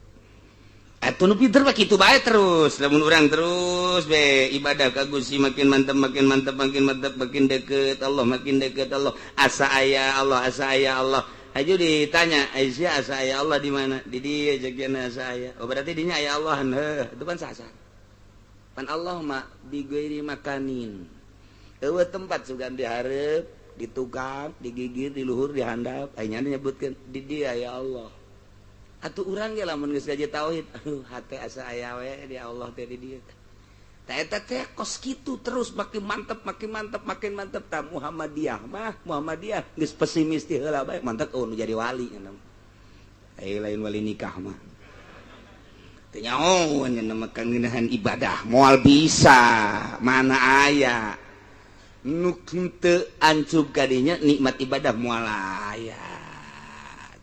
Atuh nu pinter mah kitu bae terus. Lamun urang terus be ibadah ka Gusti makin mantep, makin mantep, makin mantep, makin deket Allah, makin deket Allah. Asa aya Allah, asa aya Allah. Aju ditanya, Aisyah asa aya Allah di mana? Di dia jagiana asa aya. Oh, berarti dinya aya Allah. Heuh, itu kan sasar. Pan Allah mah bighairi makanin. Eueuh tempat sugan dihareup, ditukang, digigir, di luhur, di handap. Aya nyebutkeun di dia ya Allah. Atuh urang ge lamun geus ngaji tauhid, aduh hate asa aya we di Allah teh di dieu. Tah eta teh kos kitu terus makin mantep, makin mantep, makin mantep. Tah Muhammadiyah mah, Muhammadiyah geus pesimis ti heula bae, mantep oh nu jadi wali nya. Ai lain wali nikah mah. Teu nyaho nya mah ngeunahan ibadah, moal bisa, mana aya nu teu ancub kadinya nikmat ibadah moal aya.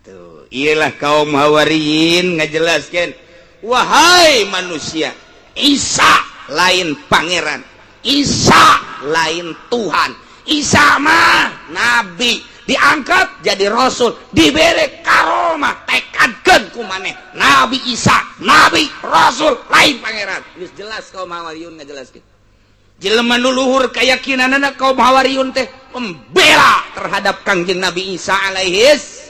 Tuh, iyalah kaum Hawariyin ngajelaskeun, wahai manusia, Isa lain pangeran, Isa lain Tuhan, Isa mah nabi, diangkat jadi rasul, diberi karomah, tekadkeun ku maneh Nabi Isa, nabi, rasul, lain pangeran. Geus jelas kaum Hawariyun ngajelaskeun. Jelema nu luhur keyakinanana kaum Hawariyun teh pembela terhadap Kangjeng Nabi Isa alaihis,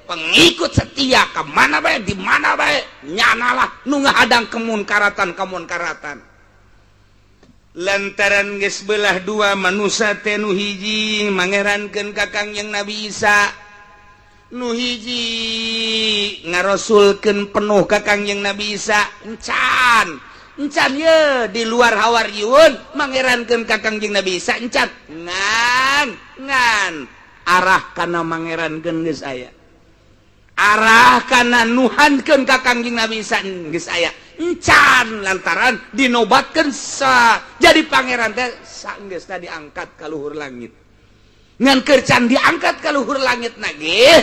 pengikut setia kemana bae, di mana bae, nyanalah nu ngahadang kemunkaratan-kemunkaratan. Lantaran geus belah dua manusia teh, nu hiji mangerankeun ka Kangjeng Nabi Isa, nu hiji ngarosulkeun penuh ka Kangjeng Nabi Isa. Encan encan ye di luar Hawariyun mangerankeun ka Kangjeng Nabi Isa encan, ngan ngan arah kana mangerankeun geus aya, arah kana nuhankeun ka Kangjeng Nabi Isa geus aya encan, lantaran dinobatkeun sa jadi pangeran teh sanggeusna diangkat ka luhur langit. Ngan keur can diangkat ka luhur langit nage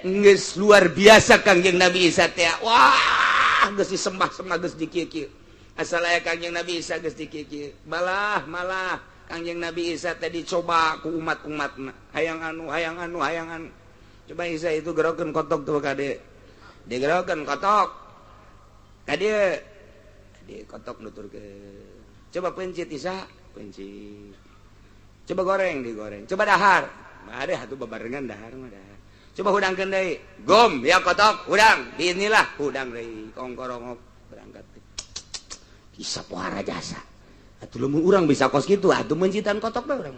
geus luar biasa Kangjeng Nabi Isa teh. Wah, geus disembah-sembah, geus dikieu-kieu. Asal aya Kangjeng Nabi Isa geus dikieu-kieu. Malah malah Kangjeng Nabi Isa teh dicoba ku umat-umatna, hayang anu, hayang anu, hayang anu. Coba Isa itu gerokeun kotok tuh kade, digerokeun kotok kade, di kotok nuturkeun. Coba pencit Isa, pencit. Coba goreng, digoreng. Coba dahar, ada atuh babarengan dahar mah dahar. Coba hudangkeun deui, gom ya kotok hudang, inilah hudang deui, kongkorongok berangkat. Isa pohara jasa atuh, lamun urang bisa kos kitu atuh mencitan kotok bae urang.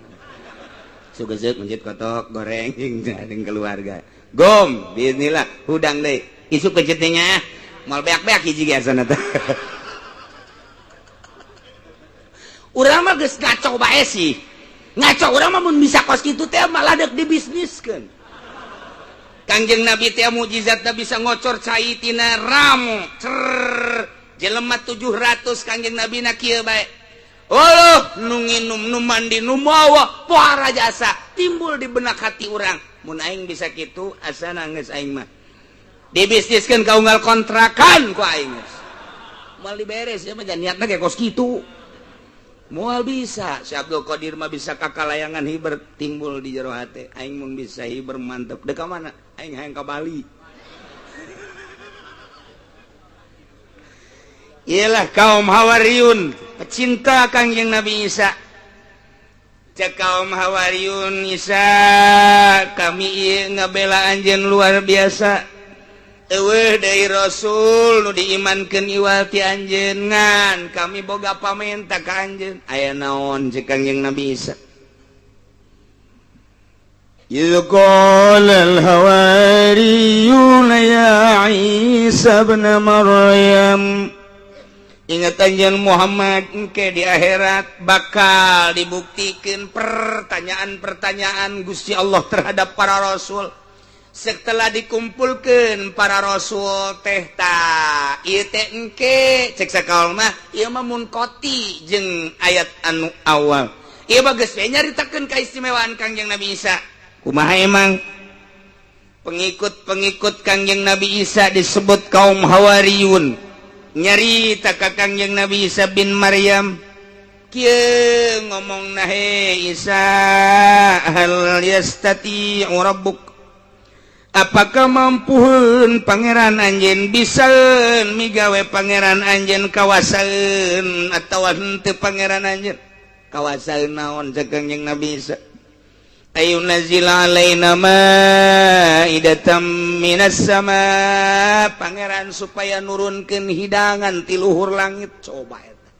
Sugezeuk mencit kotok goreng jeung keluarga, gom bismillah hudang deui, isuk pencitnya moal beak-beak hiji ge asana teh. Urang mah geus ngaco bae sih, ngaco urang mah mun bisa kos kitu teh malah deuk dibisniskeun. Kangjeng Nabi teh mukjizatna bisa ngocor cai tina ramu cer jelema 700. Kangjeng Nabi na kieu bae. Oh, nu nginum, nu mandi, nu mawa pohara jasa. Timbul di benak hati urang, mun aing bisa kitu asana geus aing mah dibisniskeun ka unggal kontrakan ku aing geus moal diberes ya mah. Niatna ge kos kitu moal bisa. Si Abdul Qadir mah bisa kakalayangan hiber, timbul di jero hate aing mun bisa hiber mantep. Dek ka mana aing? Hayang ka Bali. Ialah kaum Hawariyun pecinta Kangjeng Nabi Isa. Cek kaum Hawariyun, "Isa, kami ieu ngabela anjeun luar biasa. Euweuh deui rasul nu diimankeun iwal ti anjeun, ngan kami boga pamenta ka anjeun." "Aya naon?" cek Kangjeng Nabi Isa. إذ قال الحواريون يا عيسى ابن مريم. Ingat anjeun Muhammad, engke di akhirat bakal dibuktikan pertanyaan-pertanyaan Gusti Allah terhadap para rasul. Setelah dikumpulkan para rasul teh, ta ieu teh engke cek sakaul mah ieu mah munqoti jeung ayat anu awal. Ieu mah geus we nyaritakeun kaistimewaan Kangjeng Nabi Isa. Kumaha emang pengikut-pengikut Kangjeng Nabi Isa disebut kaum Hawariyun nyarita ka Kangjeng Nabi Isa bin Maryam kieu ngomong, "Nah, Isa, hal yastati rabbuk, apakah mampuun Pangeran anjeun, bisa migawe Pangeran anjeun, kawasaeun atawa henteu Pangeran anjeun?" "Kawasaeun naon?" cek Kangjeng Nabi Isa. "Ayyunazzila alaina maidatan minas sama, Pangeran supaya nurunkeun hidangan ti luhur langit." Coba eta,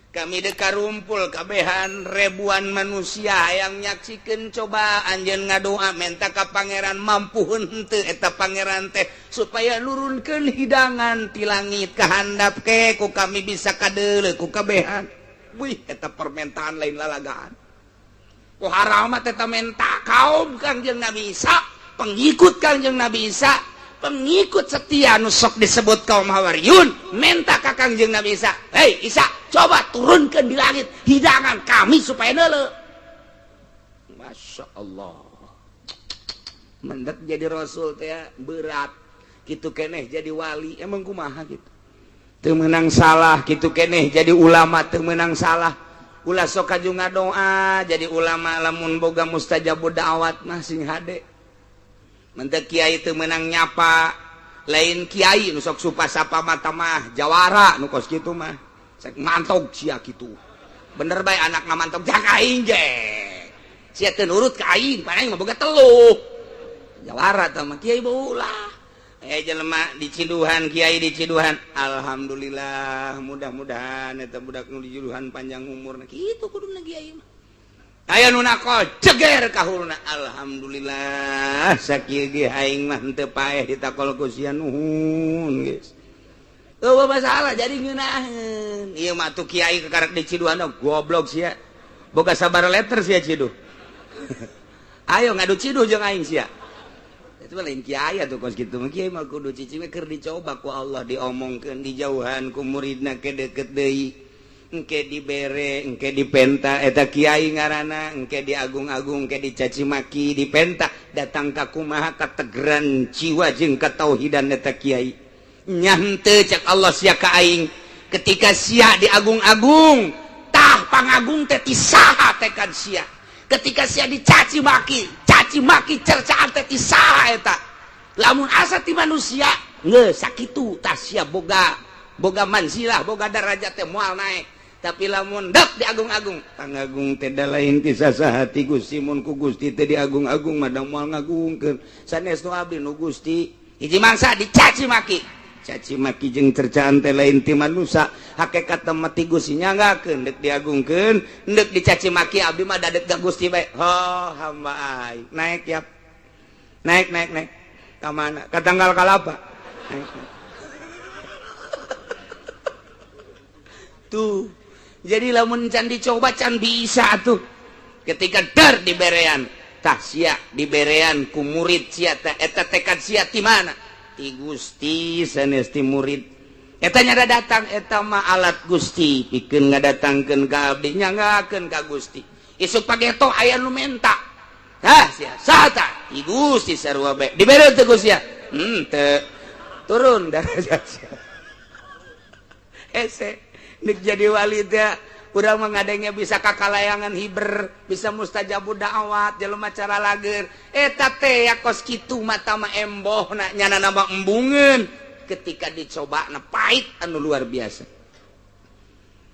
kami deka rumpul kabehan ribuan manusia yang nyaksikan. Coba anjeun ngadoa menta ka Pangeran, mampu henteu eta Pangeran teh supaya nurunkeun hidangan ti langit ka handap ke ku kami bisa kadeuleu ku kabehan? Wih, eta permintaan lain lalagaan. Ku haramat eta menta kaum Kangjeng Nabi Isa, pengikut Kangjeng Nabi Isa, pengikut setia nu sok disebut kaum Hawariyun, menta ka Kangjeng Nabi Isa, "Hei Isa, coba turunkan di langit hidangan kami supaya neuleu." Masya Allah, mendak jadi rasul teh berat gitu keneh, jadi wali emang kumaha gitu teu meunang salah gitu keneh, jadi ulama teu meunang salah. Ulah sok kaju ngadoa jadi ulama lamun boga mustajabud da'wat mah sing hade. Mentek kiai teu meunang nyapa, lain kiai nu sok supa sapa mata mah jawara nu kos kitu mah. Sek mantog sia kitu. Bener bae anak ngamantok jang aing ge. Sia teu nurut ka aing, pan aing mah boga teluh. Jawara tah mah kiai ulah. Eh, jelema diciduhan, kiai diciduhan, "Alhamdulillah, mudah-mudahan eta budak nu diciduhan panjang umurna." Kitu kuduna kiai mah. Aya nu nakol ceger kahulna, "Alhamdulillah, sakieu ge aing mah henteu paeh ditakol ku sia, nuhun." Geus euweuh masalah, jadi ngeunaheun. Ieu mah tuh kiai kekarek diciduhan, "Goblok sia, boga sabar letter sia ciduh, ayo ngadu ciduh jeung aing sia." Itu lain kiai tuh kos kitu mah. Kiai mah kudu cicing keur dicoba ku Allah, diomongkeun dijauhan ku muridna ke deket deui, engke dibere, engke dipenta, eta kiai ngaranna. Engke diagung-agung, engke dicaci maki, dipenta datang ka kumaha kategeran jiwa jeung katauhidan eta kiai. "Nyante," cek Allah, "sia ka aing ketika sia diagung-agung, tah pangagung teh ti saha tekad sia? Ketika sia dicaci maki, caci maki cercaan teh ti saha eta? Lamun asa ti manusia geus sakitu, tah sia boga boga manzilah, boga darajat teh moal naik. Tapi lamun dek diagung-agung, pangagung teh da lain ti saha, ti Gusti. Mun ku Gusti teh diagung-agung mah da moal ngagungkeun sanes nu abdi, nu Gusti." Hiji mangsa dicaci maki, caci maki jeung cercaan teh lain ti manusia, hakikat mah ti Gusti. Nyanggakeun deuk diagungkeun, deuk dicaci maki, abdi mah dadek ka Gusti bae. Oh, hamba aing naik ya, naik, naik, naik ka mana? Ka tanggal kalapa naik, naik. Tuh, jadi lamun can dicoba can bisa tuh. Ketika dar diberean, tah sia diberean ku murid sia teh, eta tekad sia ti mana? Ti Gusti, sanes ti murid. Eta nyada datang, eta mah alat Gusti pikeun ngadatangkeun ka abdi, nyanggakeun ka Gusti. Isuk pageto aya nu menta, hah, sia saha tah? Ti Gusti sarua bae. Dibere teu Gusti ya? Teu turun darajat sia. Hese nek jadi wali teh urang mengadengnya bisa kakalayangan hiber, bisa mustajabud da'wat, jelema cara lager eta teh ya kos kitu mata mah emboh na nyana nama embungeun. Ketika dicoba na pahit anu luar biasa,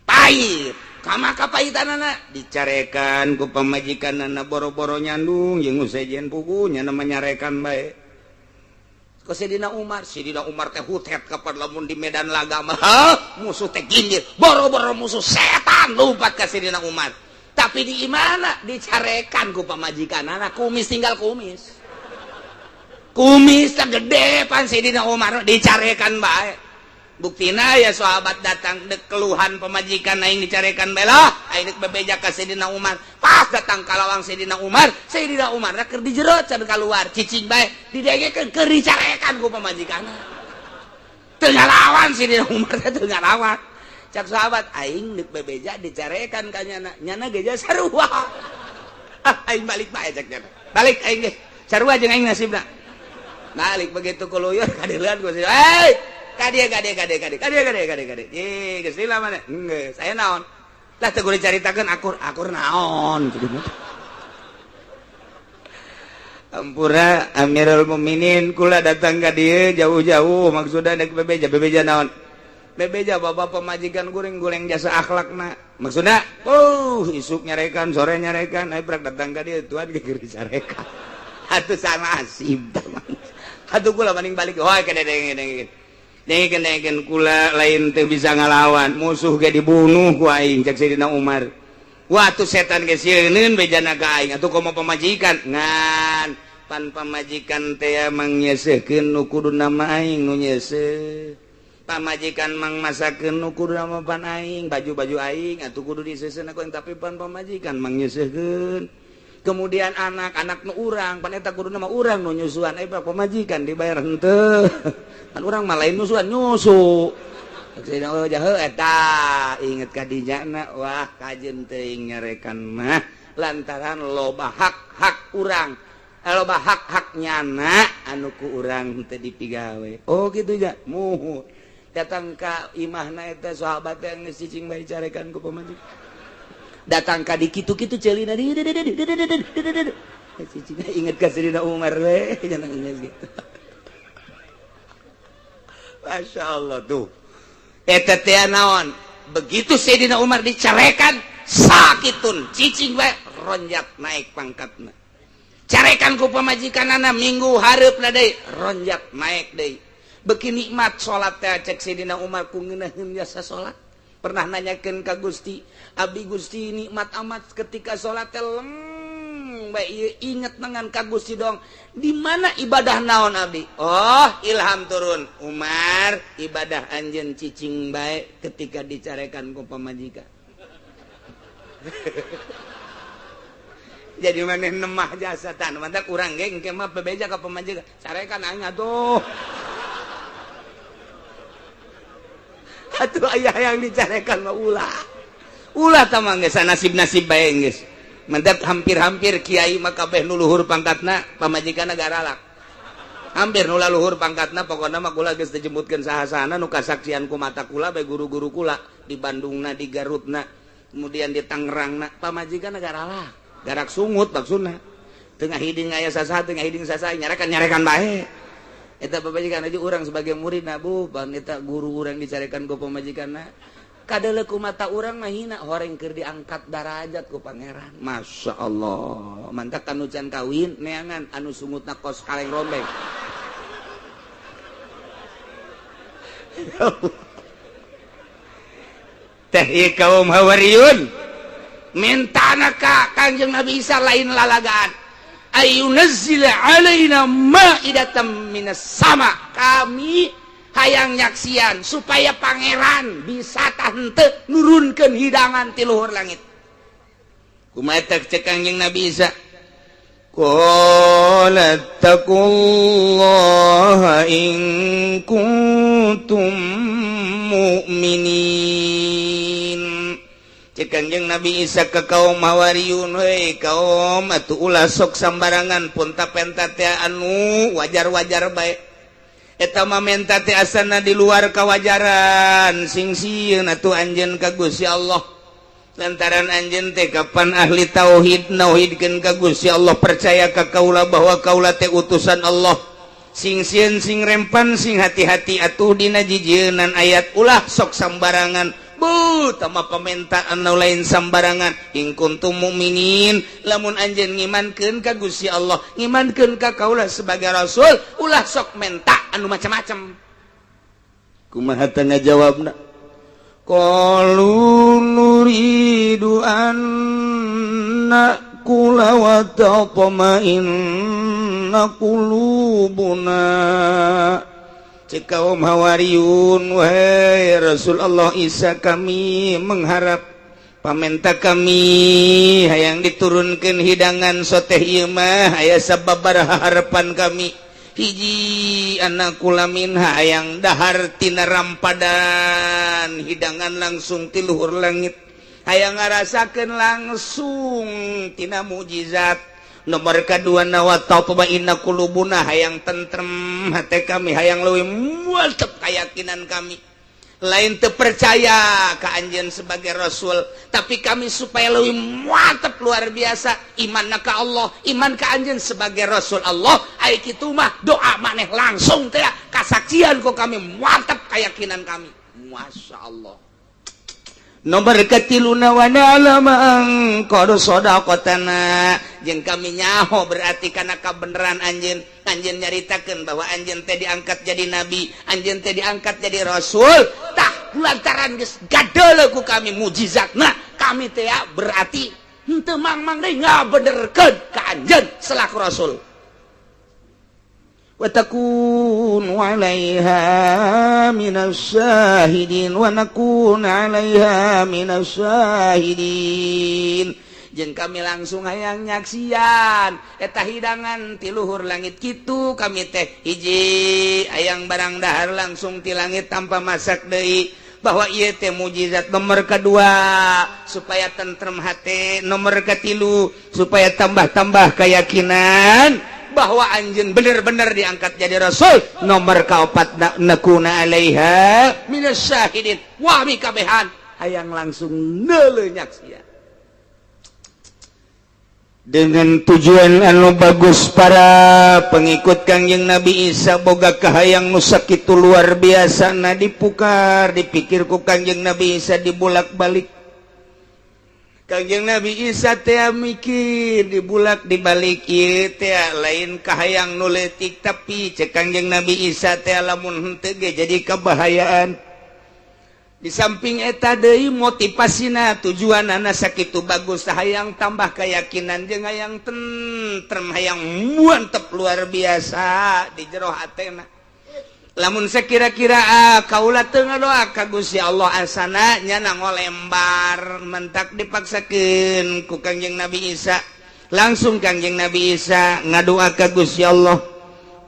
pahit. Kama kapaitanana dicarekan ku pamajikanana boro-boro nyandung jeung nu sejen pugu nya nama nyarekan bae. Ku Sidina Umar, Sidina Umar teh hutet kapan lamun di medan laga mah musuh teh ginjir boro-boro musuh setan lompat ka Sidina Umar. Tapi di mana dicarekan ku pamajikanana, kumis tinggal kumis. Kumis teh gede pan Sidina Umar dicarekan bae. Buktina ya sahabat datang dek keluhan pemajikan aing dicarekan bae lah, aing dek bebeja ka Sidina Umar. Pas datang ka lawang Sidina Umar, Sidina Umar keur di jero can keluar, cicing bae didengekeun keur dicarekan ku pamajikanna. Teu ngalawan Sidina Umar teh, teu ngalawan. Cak sahabat, aing dek bebeja dicarekan ka nyana, nyana ge sarua. Ah, aing balik bae cak nyana. Balik aing ge. Sarua jeung aing nasibna. Balik begitu kuluyur kadeuleun ku si, "Hei, kade kade kade kade kade kade kade kade." Ih, geus lila mana? Geus, aya naon? Lah teu kudu dicaritakeun akur, akur naon? Ampura Amirul Mukminin, kula datang ka dieu jauh-jauh maksudna dek bebeja, bebeja naon? Bebeja bapak pemajikan guring goreng jasa akhlakna. Maksudna, oh, isuk nyarekan, sore nyarekan, ayo prak datang ka dieu tuan ge keur dicarekan. Atuh sama asib. Atuh kula mending balik. Wah, kene denge denge. Dengekeun dengekeun, kula lain teu bisa ngalawan, musuh ge dibunuh ku aing cek Sayyidina Umar. Wah, tuh setan ge sieuneun bejana ka aing, atuh komo pamajikan. Ngan pan pamajikan teh mangnyeuseuhkeun nu kuduna mah aing nu nyeuseuh. Pamajikan mang masakeun nu kuduna mah pan aing, baju-baju aing atuh kudu diseuseuna ku aing, tapi pan pamajikan mangnyeuseuhkeun. Kemudian anak-anak nu urang pan eta kuduna mah urang nu nyusuan, eh pamajikan dibayar henteu. Pan urang mah lain nyusuan, nyusu. Oh, jahe eta inget ka dinya, wah kajeun teuing nyarekan mah lantaran loba hak-hak urang, loba hak-hak nyana anu ku urang teu dipigawe. Oh gitu ya, muhun. Datang ka imahna eta sahabat yang geus cicing bae carekan ku pamajikan. Datang ka di kitu-kitu ceulina di cicing, inget ka Sayyidina Umar we, jangan inget gitu. Masya Allah tuh. Eta teh naon? Begitu Sayyidina Umar dicarekan, sakitun cicing bae ronjat naik pangkatna. Carekan ku pamajikanana minggu hareupna deui, ronjat naik deui. Beuki nikmat salat teh cek Sayyidina Umar ku ngeunaheun jasa salat. Pernah nanyakeun ka Gusti, abdi Gusti nikmat amat ketika salat teh leng bae ieu inget dengan ka Gusti dong. Di mana ibadah naon abdi? Oh, ilham turun. Umar, ibadah anjeun cicing bae ketika dicarekan ku pamajikan. Jadi maneh nemah jasa tan, mantak urang ge engke mah bebeja ka pamajikan. Carekan aing atuh. Atuh ayah yang dicarekan mah ulah. Ulah tah mah geus nasib-nasib bae geus. Mantap hampir-hampir kiai mah kabeh nu luhur pangkatna pamajikanna garalak. Hampir nu luhur pangkatna pokona mah kula geus dijemputkeun saha-sahana nu kasaksian ku mata kula bae guru-guru kula di Bandungna, di Garutna, kemudian di Tangerangna pamajikanna garalak. Garak sungut maksudna. Tengah hiding aya sasaha, tengah hiding sasaha nyarekan-nyarekan bae. Eta pamajikan aja urang sebagai murid na bu, pan eta guru urang dicarekan ku pamajikanna. Kadeuleu ku mata urang mah hina, horeng keur diangkat darajat ku pangeran. Masya Allah, mantak anu can kawin neangan anu sungutna kos kaleng rombeng. Teh ieu kaum Hawariyun mintana ka Kangjeng Nabi Isa lain lalagaan. Ayunazzila alaina ma'idatan minas sama. Kami hayang nyaksian supaya pangeran bisa tante nurunkeun hidangan ti luhur langit. Kumaha cek Kangjeng Nabi Isa? Qala taqullaha in kuntum mu'minin. Cek Kangjeng Nabi Isa ke kaum Hawariyun, hei kaum atuh ulah sok sambarangan punta penta teh anu wajar-wajar bae. Eta mah menta teh asana di luar kawajaran, sing sieun atuh anjeun ka Gusti Allah. Lantaran anjeun teh kapan ahli tauhid, nauhidkeun ka Gusti Allah, percaya ka kaula bahwa kaula teh utusan Allah. Sing sieun, sing rempan, sing hati-hati atuh dina jijieunnan ayat, ulah sok sambarangan. Bu tama permintaan nu lain sambarangan. In kuntum mukminin, lamun anjeun ngimankeun ka Gusti Allah, ngimankeun ka kaula sebagai rasul, ulah sok menta anu macam-macam. Kumaha teh ngajawabna? Qalu nuridu an na'kula wa tatma'inna qulubuna. Cek kaum Hawariyun, wahai Rasul Allah Isa, kami mengharap pamenta kami hayang diturunkan hidangan soteh ieu mah aya sababaraha harapan kami. Hiji, an na'kula minha, hayang dahar tina rampadan hidangan langsung ti luhur langit, hayang ngarasakeun langsung tina mukjizat. Nomor kedua, wa tatma'inna qulubuna, hayang tentrem hati kami, hayang leuwih mantep keyakinan kami. Lain teu percaya ka anjeun sebagai rasul, tapi kami supaya lebih mantep luar biasa iman ka Allah, iman ka anjeun sebagai rasul Allah. Ai kitu mah doa maneh langsung teh kasaksian ku kami, mantep keyakinan kami. Masya Allah. Nomor katiluna, wa na'lama an qad shadaqtana, jeung kami nyaho berarti kana kabeneran anjeun. Anjeun nyaritakeun bahwa anjeun teh diangkat jadi nabi, anjeun teh diangkat jadi rasul. Tah, lantaran geus gadeuleu ku kami mujizatna, kami teh berarti henteu mang-mang deui ngabenerkeun ka anjeun selaku rasul. Wa takunu 'alaiha minasy syahidin, wa nakuna 'alaiha minasy syahidin, jeung kami langsung hayang nyaksian eta hidangan ti luhur langit kitu. Kami teh hiji hayang barang dahar langsung ti langit tanpa masak deui, bahwa ieu teh mujizat. Nomor kedua, supaya tentrem hati. Nomor ketilu, supaya tambah-tambah keyakinan bahwa anjeun bener-bener diangkat jadi rasul. Nomor kaopat, nakuna alaiha minas syahidin, wah kabehan hayang langsung neuleuh nyaksian. Dengan tujuan anu bagus, para pengikut Kangjeng Nabi Isa boga kahayang nu sakitu luar biasa. Nah, dipukar dipikir ku Kangjeng Nabi Isa, dibulak-balik. Kangjeng Nabi Isa teh mikir dibulak dibalik, ieu teh lain kahayang nu leutik, tapi cek Kangjeng Nabi Isa teh lamun henteu ge jadi kebahayaan. Di samping eta deui, motivasina, tujuanana sakitu bagus, hayang tambah keyakinan jeung hayang tentrem, hayang mantep luar biasa di jero hatena. Lamun sekira-kira ah, kaula teu ngadoa ka Gusti Allah, asana nyana ngolembar. Mentak dipaksakeun ku Kangjeng Nabi Isa. Langsung Kangjeng Nabi Isa ngadoa ka Gusti Allah.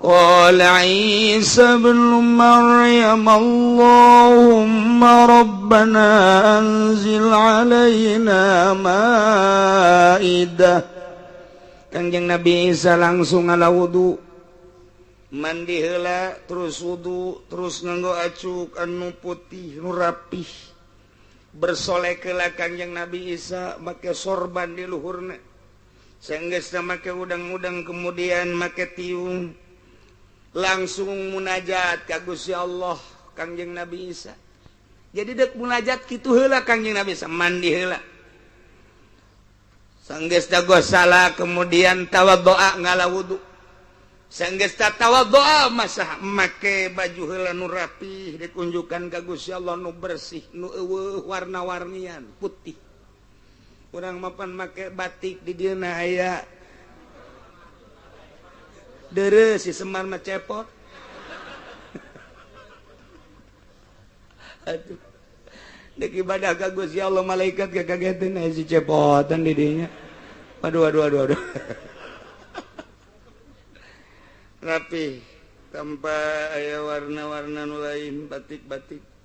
Qala Isa bin Maryam, Allahumma Rabbana anzil alaina maidah. Kangjeng Nabi Isa langsung ngala wudu, mandi heula, terus wudu, terus nganggo acuk anu putih nu rapih, bersolek heula Kangjeng Nabi Isa, make sorban di luhurna. Sanggeusna make udang-udang, kemudian make tiung, langsung munajat ka Gusti Allah Kangjeng Nabi Isa. Jadi dek munajat kitu heula, Kangjeng Nabi Isa mandi heula. Sanggeus salah, kemudian tawaddoa, ngala wudu. Sanggeus tawaddoa, masa make baju heula nu rapih, dikunjukkan ka Gusti Allah nu bersih, nu euweuh warna-warnian, putih. Urang mapan make batik di dieu aya dere si Semar mah cepot. Aduh, dek ibadah ka Gusti Allah, malaikat kakagetin aya si cepotan di dinya. Aduh, aduh, aduh, aduh. Rapi tanpa aya warna-warna nu lain, batik-batik.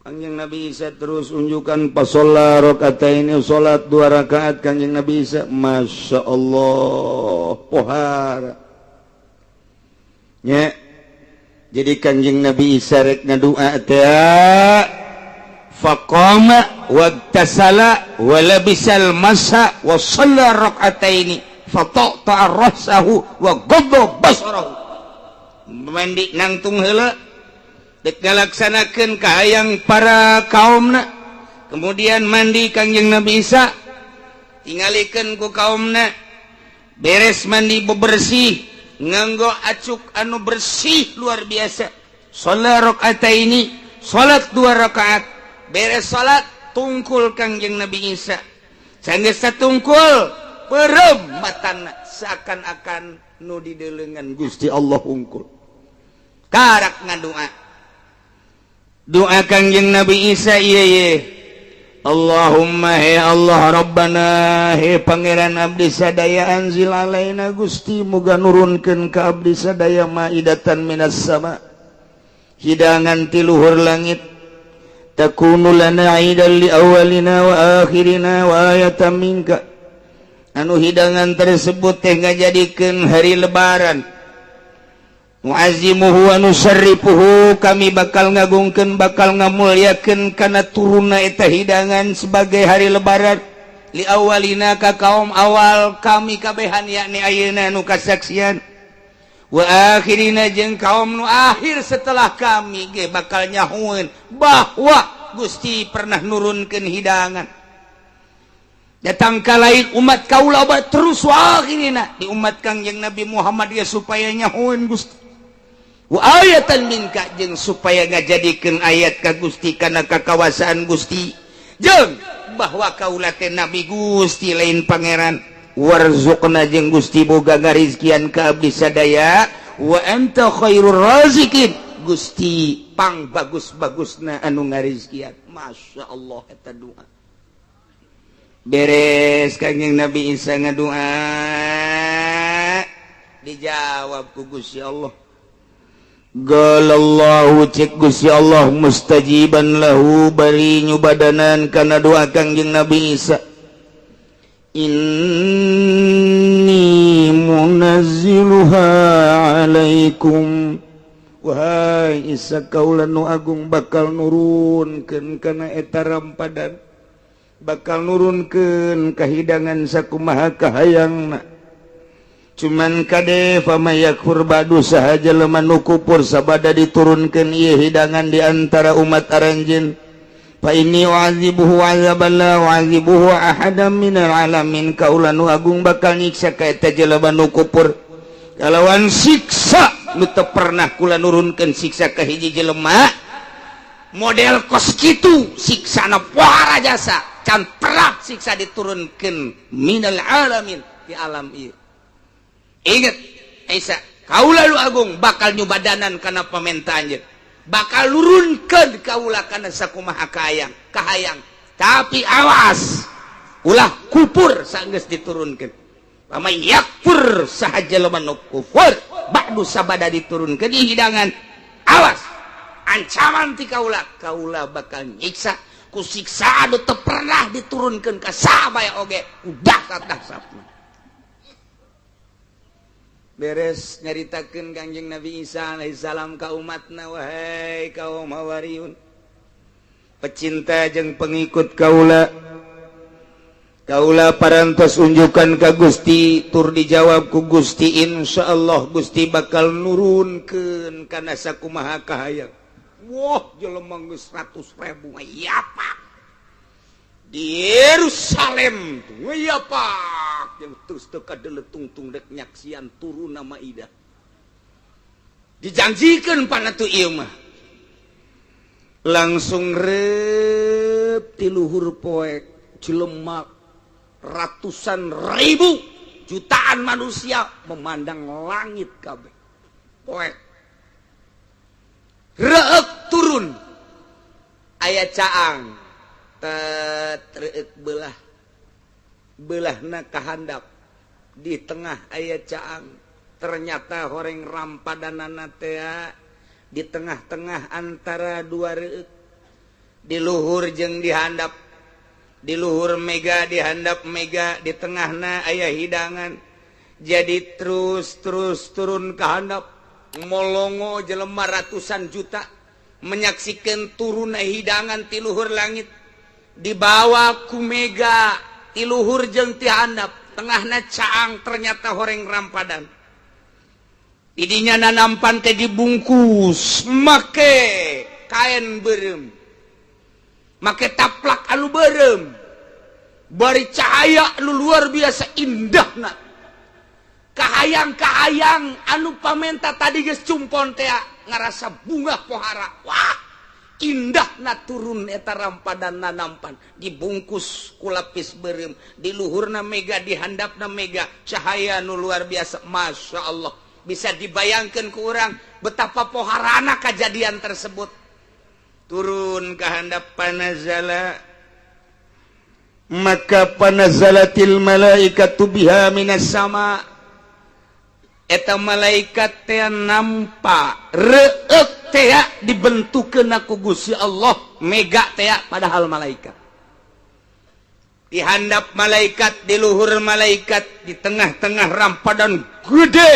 Kanjeng Nabi Isa terus unjukkan pasola ini, salat dua rakaat Kanjeng Nabi Isa. Masya Allah, pohara nya. Jadi Kanjeng Nabi Isa rek ngadua teh, faqama wagtasala wa labisal masa wa shalla raka'ataini fataqta'a rasahu wa ghadda basarahu. Mandi nangtung heula. Dek ngalaksanakeun kahayang para kaumna. Kemudian mandi Kangjeng Nabi Isa, tingalikeun ku kaumna. Beres mandi, bebersih, nganggo acuk anu bersih luar biasa. Salat ini, salat dua rakaat. Beres salat, tungkul Kangjeng Nabi Isa. Sanggeus tungkul, perem matana, seakan-akan nu didelengan Gusti Allah hungkul. Karak ngadua doa Kangjeng Nabi Isa, ieu ye: Allahumma, he Allah, Rabbana, he Pangeran abdi sadaya, anzil alaina, Gusti, muga nurunkeun ka abdi sadaya, maidatan minas sama, hidangan ti luhur langit, takunu lana idan li awalina wa akhirina wa ayatan minka, anu hidangan tersebut teh ngajadikeun hari Lebaran, nu'azzimuhu wa nusarrifuhu, kami bakal ngagungkeun, bakal ngamulyakeun kana turunna eta hidangan sebagai hari Lebaran, li awalina, ka kaum awal kami kabehan, yakni ayeuna nu kasaksian, wa akhirina, jeung kaum nu akhir setelah kami ge bakal nyahueun bahwa Gusti pernah nurunkeun hidangan datang ka lain umat kaula terus, wa akhirina, di umat Kangjeng Nabi Muhammad ya, supaya nyahueun Gusti, wa ayatan minka, jeung supaya ngajadikeun ayat ka Gusti kana kakawasaan Gusti, jeung bahwa kaula teh nabi Gusti, lain pangeran, warzuqna, jeung Gusti boga ngarizkian ka abdi sadaya, wa anta khairur razikin, Gusti pang bagus-bagusna anu ngarizkian. Masya Allah, eta doa. Beres Kangjeng Nabi Isa ngadoa, dijawab ku Gusti Allah. Qalallahu, cek Gusti Allah, mustajiban lahu, bari nyubadanan kana doa Kangjeng Nabi Isa, inni munazziluha alaikum. Wahai Isa, kaula nu agung bakal nurunkeun kana eta rampadan, bakal nurunkeun kahidangan sakumaha kahayangna. Cuman kade, faman yakfur ba'du, saha jelema nu kufur sabada diturunkeun ieu hidangan di antara umat aranjeun, fa inni u'adzibuhu 'adzaban la u'adzibuhu ahadan minal alamin, kaula nu agung bakal nyiksa ka eta jelema nu kufur kalawan siksa nu teu pernah kula nurunkeun siksa ka hiji jelema model kos kitu. Siksana pohara jasa, can pernah siksa diturunkeun minal alamin, di alam ieu. Ingat Isa, kaula nu agung bakal nyubadanan kana pamentaan anjeun, bakal nurunkeun kaula kana sakumaha kahayang kahayang, tapi awas, ulah kupur sanggeus diturunkeun. Faman yakfur, saha jelema nu kufur, ba'du, sabada diturunkeun di hidangan, awas, ancaman ti kaula, kaula bakal nyiksa ku siksa anu teu pernah diturunkeun ka saha bae oge, udah dahsatna. Beres nyaritakeun Kangjeng Nabi Isa alaihissalam ka umatna, wahai kaum Hawariyun, pecinta jeung pengikut kaula, kaula parantos unjukan ka Gusti, tur dijawab ku Gusti, insyaallah Gusti bakal nurunkeun kana sakumaha kahayang. Wah, jelema geus 100.000 ya, Pak, di Yerusalem ya, Pak, yang terus teu kadele tungtung dek nyaksian turun maidah dijanjikan pana tuh. Ieu mah langsung rep ti luhur poek, jelema ratusan ribu, jutaan manusia memandang langit kabeh poek. Reuk turun, aya caang tet, belah belahna kahandap, di tengah aya caang. Ternyata horeng rampadanana teh di tengah-tengah antara dua reuk, di luhur jeung dihandap, di luhur mega, dihandap mega, di tengahna aya hidangan. Jadi terus terus turun ke handap, molongo jelema ratusan juta menyaksikan turun hidangan ti luhur langit, dibawa ku mega, ti luhur jeung ti handap, tengahna caang, ternyata horeng rampadan. Idinya nanampan teh dibungkus make Kain beureum, make taplak anu beureum, bari cahaya anu luar biasa indahna. Kahayang-kahayang anu pamenta tadi geus cumpon teh ngarasa bungah pohara. Wah, indah na turun eta rampadan nanampan, dibungkus ku lapis beureum, di luhurna mega, di handapna mega, cahaya nu luar biasa. Masya Allah, bisa dibayangkan ku urang betapa poharana kejadian tersebut. Turun ke handap, panazala, maka panazalatil malaikatu biha minas sama. Eta malaikat teh nampak reek teh dibentukkeun ku Gusti Allah mega teh, padahal malaikat di handap malaikat, di luhur malaikat, di tengah-tengah rampadan gede,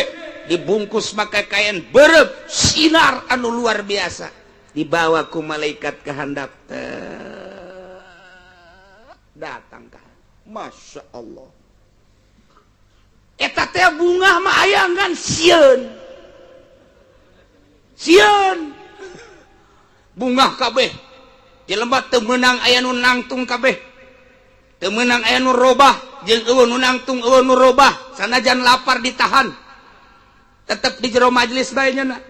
dibungkus make kain beureum, sinar anu luar biasa, dibawa ku malaikat ke handap, datang ka. Masya Allah, eta teh bungah mah aya ngan sieun sieun. Bungah kabeh jelema, teu meunang aya nu nangtung kabeh, teu meunang aya nu robah, jeung euweuh nu nangtung, euweuh nu robah. Sanajan lapar ditahan, tetep di jero majelis bae nya.